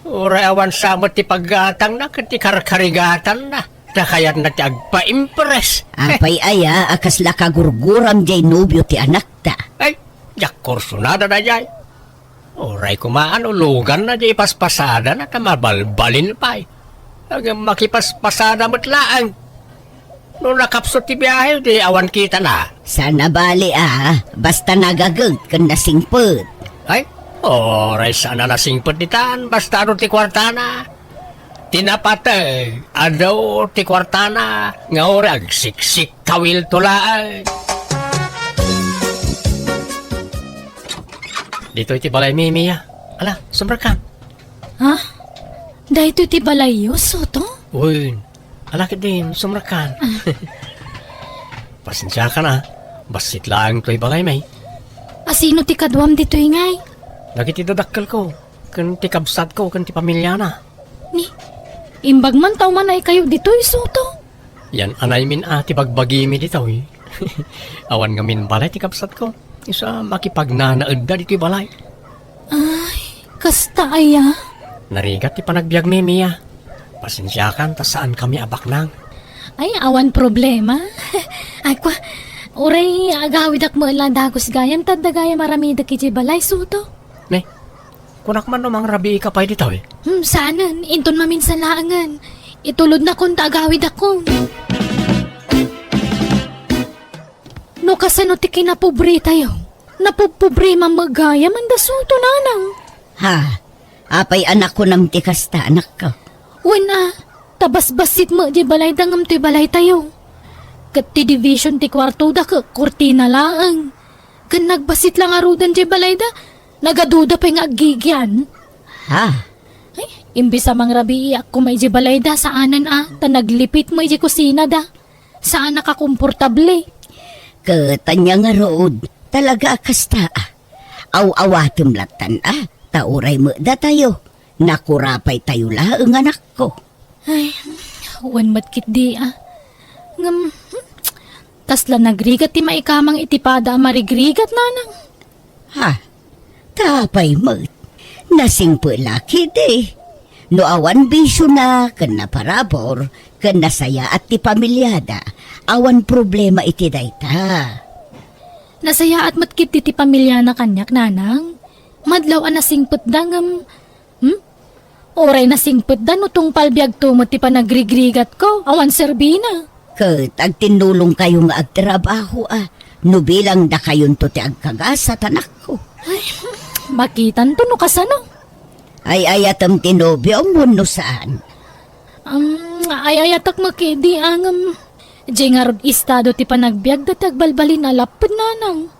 Uray awan sa met ti paggatangna ken ti karkarigatanna. Ta kayatna ti agpaimpress. Apay aya a kasla kagurguram diay nobio ti anakta? Ay, diak kursunada daydiay. Uray koma a no luganna diay ipaspasadana ta mabalbalin pay. Ngem makipaspasada met laeng. No nakapsut ti biahe, di awan kitana. Saan a bali a, basta nagaget ken nasingpet. Ay, uray saan a nasingpet ditan, basta adu ti kuartana. Ti napateg, adu ti kuartana, nga uray agsiksik kawilto laeng. Ditoy ti balay, Mimi, a. Ala, sumrekkan. Ha? Daytoy ti balayyo, Soto? Wen, ala ketdin, sumrekkan. Pasensiakan a, bassit laeng toy balaymi. A sino ti kaduam ditoy ngay? Dagiti dadakkelko, ken ti kabsatko, ken ti pamiliana. Ni, imbag man ta umanaykayo ditoy, Soto? Yan anaymin a ti bagbagimi ditoy. Awan ngamin balay ti kabsatko. Isu a makipagnanaedda ditoy balay. Ay, kasta aya? Narigat ti panagbiagmi, Mia. Pasensiakan ta saankami a baknang. Ay, awan problema. Ay, kwa, uray agawidak met la dagus gayam, ta adda gayam aramidek idiay balay, Soto. Ne, kunak man no mangrabiika pay ditoy. Hmm, saanen, inton maminsan laengen. Itulodnakon ta agawidakon. No kasano ti kinapobretayo? Napupobreman met gayam, Soto, nanang. Ha? Apay a nakunam ti kasta, anakko? Wen a, ta basbassit met diay balayda ngem toy balaytayo. Ket ti division ti kuartoda ket kurtina laeng. Ken nagbassit la ngaruden diay balayda, nagaduda pay nga aggigian. Ha? Ay, imbes a mangrabiiak koma idiay balayda, saanen a, ta naglipit met idiay kusinada. Saan a kakomportable. Ket ania ngarud, talaga a kasta a. Aw-awatem lattan a, ta uray met datayo, nakurapaytayo laeng, anakko. Ay, wen met ketdi a. Ngem, hmm, kasla nagrigat ti maikamang iti pada a marigrigat, nanang. Ha? Ta apay met? Nasingpet la ketdi. No awan bisiona ken naparabur ken nasayaat ti pamiliada, awan problema iti dayta. Nasayaat met ketdi ti pamiliana kaniak, nanang. Madlaw a nasingpetda ngem, hmm? Uray nasingpetda no tungpal biagto met ti panagrigrigatko, awan serbina. Ket agtinnulongkayo nga agtrabaho a, no bilang dakayonto ti agkagasat, anakko. Ay, makitanto no kasano. Ay-ayatem ti nobiom wenno saan? Um, ay-ayatek met ketdi a ngem, diay ngarud estado ti panagbiagda ti agbalbalin a lapped, nanang.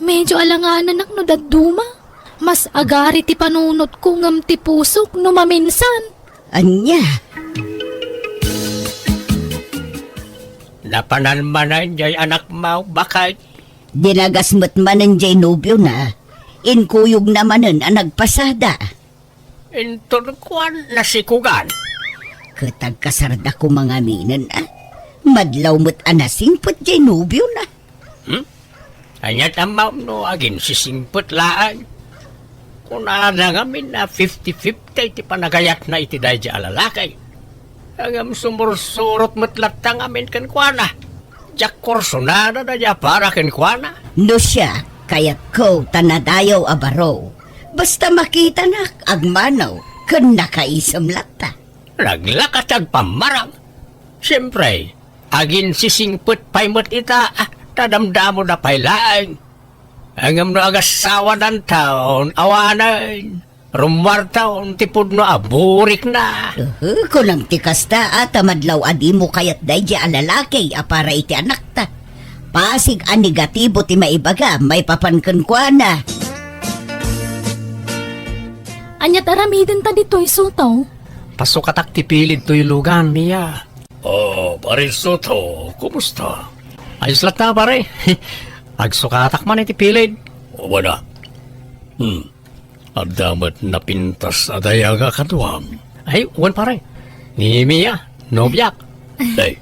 Medyo alangananak no dadduma. Mas agari ti panunotko ngem ti pusok no maminsan. Ania? Napanan manen diay anakmo, baket? Dinagas met manen diay nobiona. Inkuyogna manen a nagpasada. Inton kuan, nasikugan. Ket agkasarda koma ngaminen a. Madlaw met a nasingpet diay nobiona. Hmm? Ania ti ammom no aginsisingpet laeng? Kunada ngamin a fifty fifty ti panagayatna iti daydiay a lalaki. Ngem sumursurot met latta ngamin kenkuana. Diak kursunada daydiay a para kenkuana. No siak, kayatko ta nadayaw a baro. Basta makitanak, agmano, ken nakaisem latta. Naglaka ti agpammarang. Siempre, aginsisingpet pay met ita, ah, ta damdamoda pay laeng. Ngem no agassawadanton, awanen. Rummuarta on ti pudno a burikna. Uhu, kunam ti kasta, a, ta madlaw a dimo kayat daydi a lalaki a para iti anakta. Pasig a negatibo ti maibaga maipapan kenkuana. Ania ti aramidenta ditoy, Soto? Pasukatak ti pilid toy lugan, Mia. Oh, Pare Soto, kumusta? Ayos latta, pare. Agsukatak man iti pilid. Wen a. Hmm. Adda met napintas a dayag a kaduam. Ay, wen, pare. Ni Mia, nobiak. Ay,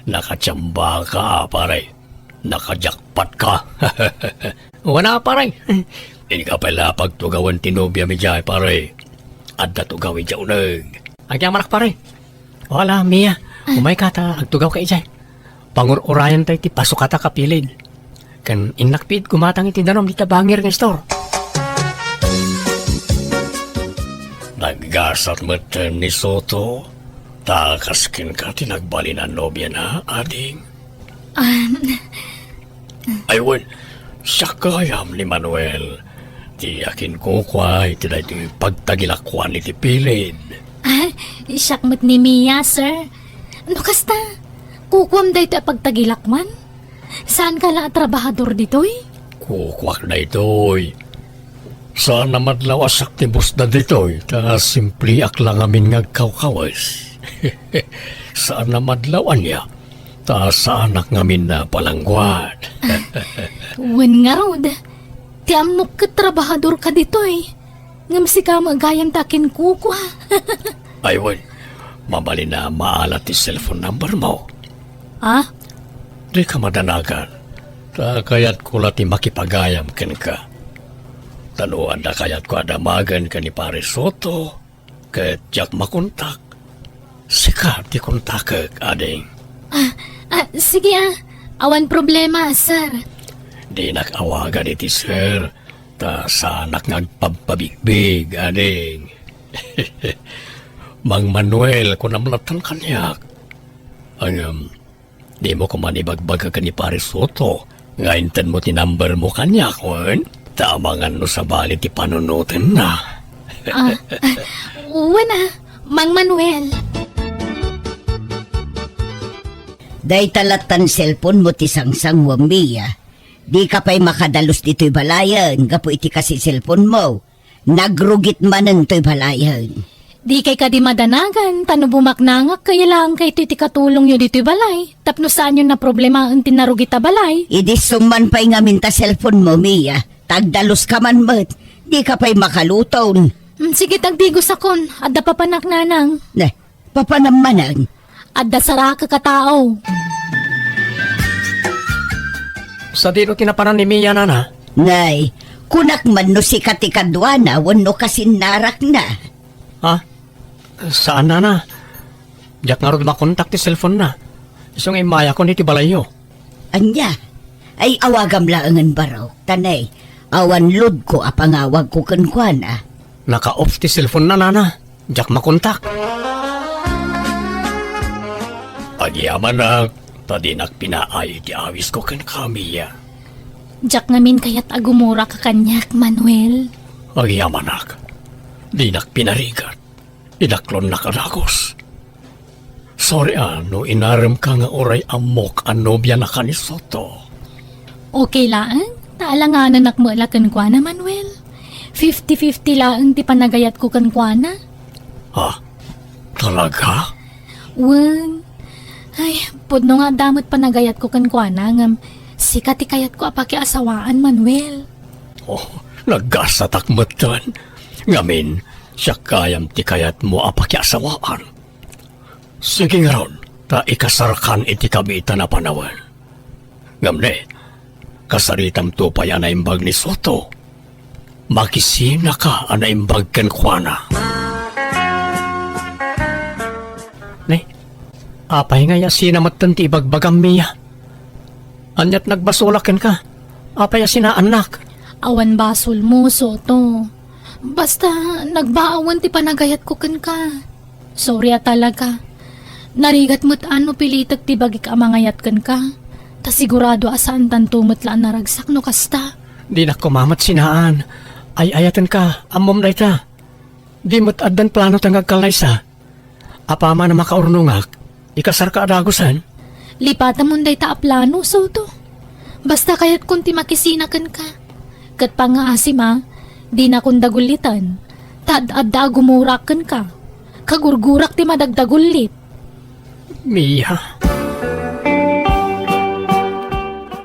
nakachambaka, pare. Nakajakpat ka. Wen a, pare. Inka pay la pagtugawen ti nobiam idiay, pare. Adda tugaw idiay uneg. Agyamanak, pare. Wala, Mia. Ah. Umayka ta agtugawka idiay. Pangur-urayanta iti pasukatak a pilid. Ken innak pay gumatang iti danum dita bangir nga istor. Naggasat met ni Soto, ta kas kenka ti nagbalin a nobiana, ading. Ah, Ay, wen, siak gayam ni Manuel, ti akinkukua iti daytoy pagtagilakuan iti pilid. Ah, siak met ni Mia, sir. No kasta, kukuam daytoy a pagtagilakuan? Saanka la a trabahador ditoy? Kukuak daytoy. Saan a madlaw a siak ti boss da ditoy, ta simpliak la ngamin nga agkawkawes. Saan a madlaw ania, ta saanak ngamin a palangguad. Wen ngarud, ti ammok ket trabahadorka ditoy, ngem sika met gayam ti akinkukua. Ay, wen, mabalin a maala ti cellphone number mo. Ah? Dika madanagan, ta kayatko la ti makipagayam kenka. Ta no adda kayatko a damagen ken ni Pare Soto, ket diak makontak, sika ti kontakek, ading. Ah, ah, sige, ah. Awan problema, sir. Dinak awagan iti sir, ta saanak nga agpabpabigbig, ading. Mang Manuel, kunam lattan kaniak. Ngem, dimo koma ibagbaga ken ni Pare Soto nga intedmo ti number mo kaniak, wen? Ta amangan no sabali ti panunotenna. Ah, ah, wen a, Mang Manuel. Dayta lattan cellphone mo ti sangsanguam, Mia. Dika pay makadalus ditoy balayen gapu iti kasi cellphone mo. Nagrugit manen toy balayen. Dikay kadi madanagan, ta no bumaknangak, kayat laeng kayto iti katulongyo ditoy balay, tapno saanyo naproblemaen ti narugit a balay. Idi summan pay ngamin ta cellphone mo, Mia, ta agdaluska man met, dika pay makaluton. Mm, sige, tagdigosakon, adda papanak, nanang. Ne, papanam manen. Adda sarakek a tao. Sadino ti napanan ni Mia, nana? Nay, kunak man no sika ti kaduana wenno kasinnarakna. Ha? Saan, nana. Diak ngarud makontak ti cellphone na. Isu nga immayakon iti balayyo. Ania? Ay, awagam laengen baro. Ta nay, awan loadko a pangawagko kenkuana. Naka-off ti cellphone na, nana. Diak makontak. Agyamanak, ta dinak pinaay ti awisko kenka, Mia. Diak ngamin kayat a gumuraka kaniak, Manuel. Agyamanak, dinak pinarigat. Inaklonnak a dagus. Sorry a no inaremka nga uray ammok a nobianaka ni Soto. Okay laeng, ta alangananak met la kenkuana, Manuel. Fifty fifty laeng ti panagayatko kenkuana. Ha? Talaga? Wen. Ay, pudno nga adda met panagayatko kenkuana, ngem sika ti kayatko a pakiasawaan, Manuel. Oh, naggasatak metten. Ngamin, siak gayam ti kayatmo a pakiasawaan. Sige ngarud, ta ikasarkan iti kabiitan a panawen. Ngem ne, kasaritamto pay a naimbag ni Soto. Makisinaka a naimbag kenkuana. Ne, apay nga yasina metten ti ibagbagam, Mia? Aniat nagbasolak kenka? Apay a sinaannak? Awan basolmo, Soto. Basta, nagbaawen ti panagayatko kenka. Sorry a talaga. Narigat met a no pilitek ti bagik a mangayat kenka. Ta sigurado a saantanto met la a naragsak no kasta. Dinak koma met sinaan. Ay-ayatenka, ammom dayta. Di met addan plano ta nga agkallaysa. Apaman a makaurnongak, ikasarka a dagusen. Lipatamon dayta a plano, Soto. Basta kayatkon ti makisina kenka. Ket pangngaasim a, dinakon dagulliten. Ta ad-adda a gumurak kenka. Kagurgurak ti madagdagullit. Mia.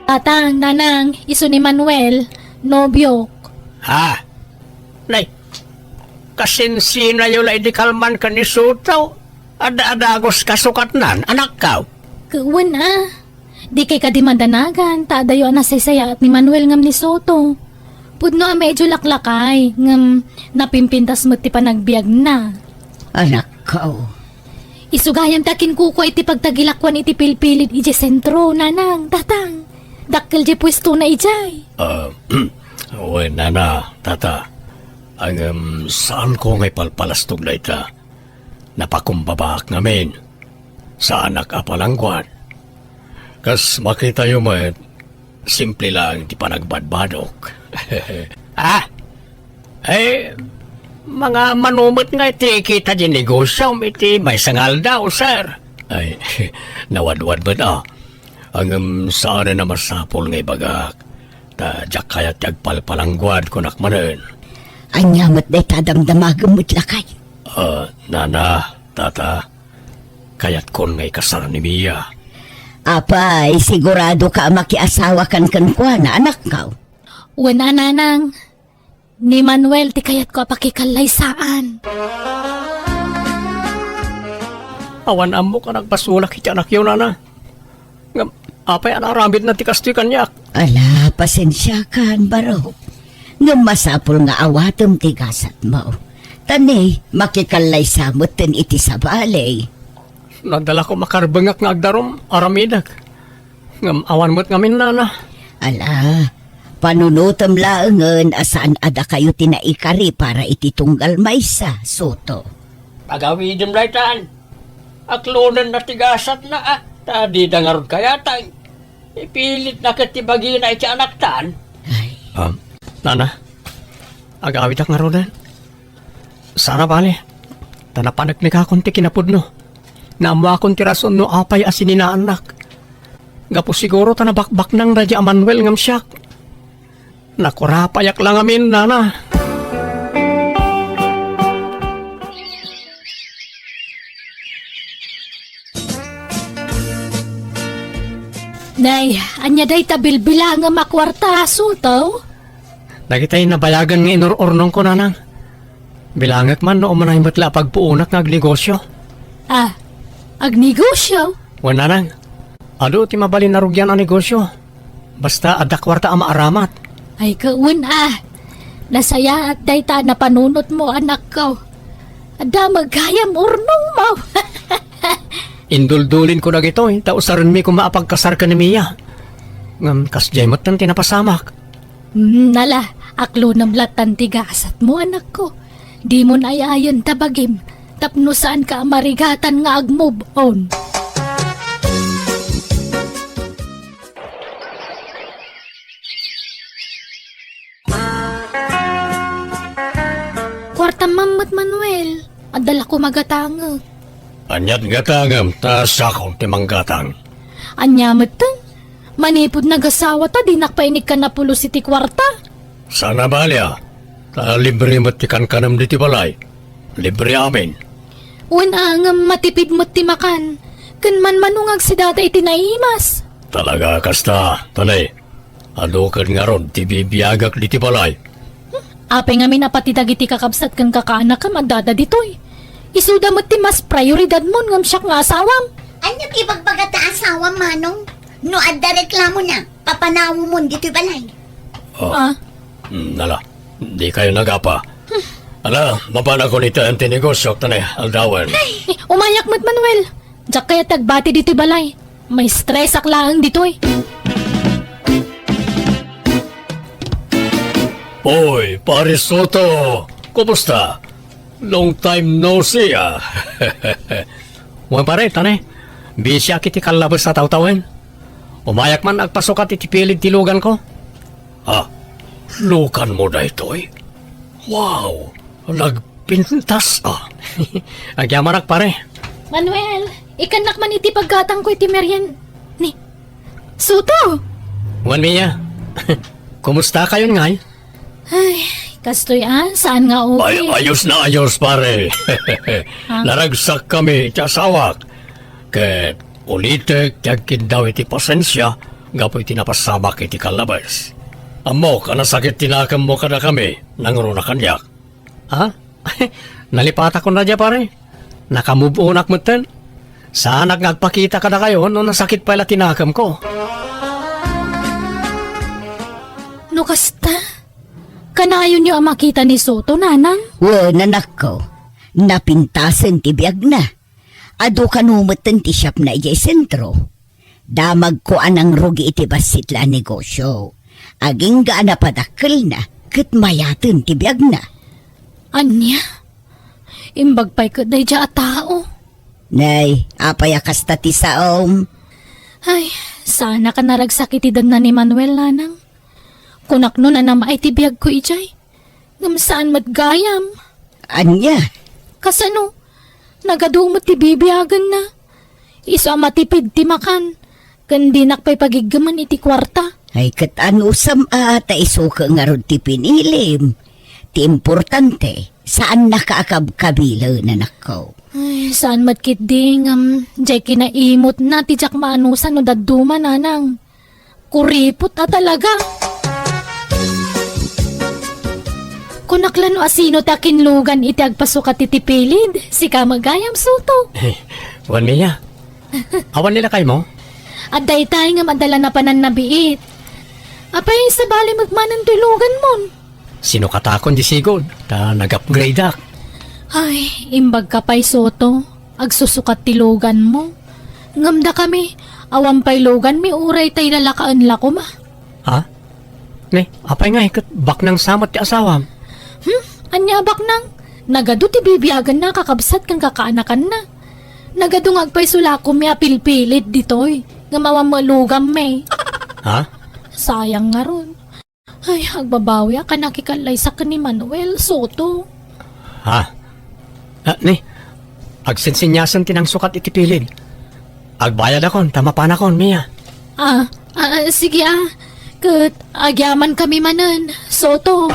Tatang, nanang, isu ni Manuel, nobiok. Ha? Nay, kasinsinakayo la idi kalman ken ni Soto. Adda a dagus kasukatnan, anakkaw. Wen a. Dikay kadi madanagan, ta adayo a nasaysayaat ni Manuel ngem ni Soto. Pudno a medyo laklakay, ngem napimpintas met ti panagbiagna. Anakkaw. Isu gayam ti akinkukua iti pagtagilakuan iti pilpilid idiay sentro, nanang, tatang. Dakkel diay puestona idiay. Ah, wen, nana, tata. Ngem saanko nga ipalpalastog dayta. Napakumbabaak ngamin. Saanak a palangguad. Kas makitayo met, simple laeng ti panagbadbadok. Ah? Eh, mangmano met nga iti kita diay negosiom iti maysa nga aldaw, sir. Ay, nawadwad met, ah. Ngem saanen a masapul nga ibagak, ta diak kayat ti agpalpalangguad, kunak manen. Ania met dayta a damdamagem met lakay? Ah, nana, tata, kayatkon nga ikasar ni Mia. Apay, siguradoka a makiasawakan kenkuana, anakkaw? Wen a, nanang. Ni Manuel ti kayatko a pakikallaysaan. Awan ammok a nagbasolak iti anakyo, nana. Ngem apay a naaramidna ti kastoy kaniak? Ala, pasensiakan, barok. Ngem masapul nga awatem ti gasatmo. Ta ni, makikallaysa metten iti sabali. Nadalako makarbengak nga agdarum, aramidek. Ngem awan met ngamin, nana. Ala, panunotem laengen a saan a dakayo ti naikari para iti tunggal maysa, Soto. Pagawidem daytan. Aklonenna ti gasatna, a, ta dida ngarud kayatay. Ipilitna ket ti bagina iti anaktan. Ay. Ah, nana, agawidak ngaruden. Saan a bale, ta napaneknekakon ti kinapudno. Naammoakon ti rason no apay a sininaannak. Gapu siguro ta nabakbaknang daydi a Manuel ngem siak. Nakurapayak la ngamin, nana. Nay, ania dayta bilbilangem a kuarta, Soto? Dagitay nabayagen nga inur-urnongko, nanang. Bilangek man no umanay met la a pagpuonak nga agnegosio. Ah, agnegosio? Wen, nanang. Adu ti mabalin a rugian a negosio. Basta adda kuarta a maaramat. Ay, ket wen a. Nasayaat dayta a napanunotmo, anakko. Adda met gayam urnongmo. Induldulinko dagitoy, ta usarenmi koma a pagkasar ken ni Mia. Ngem kasdiay metten ti napasamak. Hmm, ala, aklonem lattan ti gasatmo, anakko. Dimon ay-ayen ta bagim, tapno saanka a marigatan nga ag-move on. Kuartam man met, Manuel. Adda la koma gatangek. Aniat gatangem, ta siakon ti manggatang. Ania metten? Manipud nagasawata, dinak pay inikkan a pulos iti kuarta. Saan a bali a. Ta libre met ti kankanem ditoy balay. Libre amin. Wen a, ngem matipid met ti makan. Ken manmano nga agsidata iti naimas. Talaga a kasta, tani. Adu ket ngarud ti bibiagak ditoy balay. Apay ngamin a pati dagiti kakabsat ken kakaanakem addada ditoy? Isuda met ti mas prioridadmon ngem siak nga asawam. Ania ti ibagbaga ta asawam, manong? No adda reklamona, papanawemon ditoy balay. Ah. Ah. Mm, ala, dikayo nagapa. Ala, mapanakon itaen ti negosio, tani, aldawen. Ay, umayak met, Manuel. Diak kayat ti agbati ditoy balay. Maistresak laeng ditoy. Oy, Pare Soto! Kumusta? Long time no see, ah. Wen, pare, tani. Bisiak iti kallabes a tawtawen. Umayak man agpasukat iti pilid ti luganko. Ah, luganmo daytoy? Wow! Nagpintas, ah. Agyamanak, pare. Manuel, ikannak man iti paggatangko iti merienda ni Soto! Wen, Mia. Kumusta kayon ngay? Ay, kastoy, ah, saan nga okay? Ay, ayos na ayos, pare. Ah? Naragsak kami iti asawak. Ket ulitek ti agkindaw iti pasensia gapu iti napasamak iti kallabes. Ammok a nasakit ti nakemmo kadakami, nangruna kaniak. Ha? Nalipatakon na dia, pare. Nakamove onak metten. Saanak nga agpakita kadakayo no nasakit pay la ti nakemko. No kasta, kanayonyo a makita ni Soto, nanang? Wen, anakko. Napintasen ti biagna. Adu kano metten ti shopna idiay sentro. Damagko a nangrugi iti bassit la a negosio. Agingga a napadakkelna ket mayaten ti biagna. Ania? Imbag pay ket daydiay a tao. Nay, apay a kasta ti saom? Ay, saanak a naragsak iti danna ni Manuel, nanang. Kunakno, nanamaay ti biagko idiay. Ngem saan met gayam. Ania? Kasano? Nagadu met ti bibiagenna. Isu a matipid ti makan, ken dinak pay pagiggemen iti kuarta. Ay, ket anusam a ta isuke ngarud ti pinilim. Ti importante, saannaka a kabkabilen, anakko. Ay, saan met ketdi ngem diay kinaimutna ti diak maanusan no dadduma, nanang. Kuripot a talaga. Kunak la no asino ti akinlugan iti agpasukat iti pilid, sika met gayam, Soto. Eh, wen, Mia. Awan ni lakaymo? Adda itay ngem adda la napanan nabiit. Apay, sabali met manen toy luganmon? Sinukatakon ti sigud, ta nag-upgradeak. Ay, imbagka pay, Soto. Agsusukat ti luganmo. Ngem dakami, awan pay luganmi uray ta ilalakaen la koma. Ha? Ne, apay ngay ket baknang sa met ti asawam? Hmm? Ania a baknang? Nagadu ti bibiagenna a kakabsat ken kakaanakanna. Nagadu nga agpayso la koma a pilpilid ditoy, ngem awan met luganmi. Ha? Sayang ngarud. Ay, agbabawiak a nakikallaysak ken ni Manuel, Soto. Ha? Ah, ne, agsinsinyasen ti nangsukat iti pilid. Agbayadakon, ta mapanakon, Mia. Ah, ah, sige, ah. Ket agyamankami manen, Soto.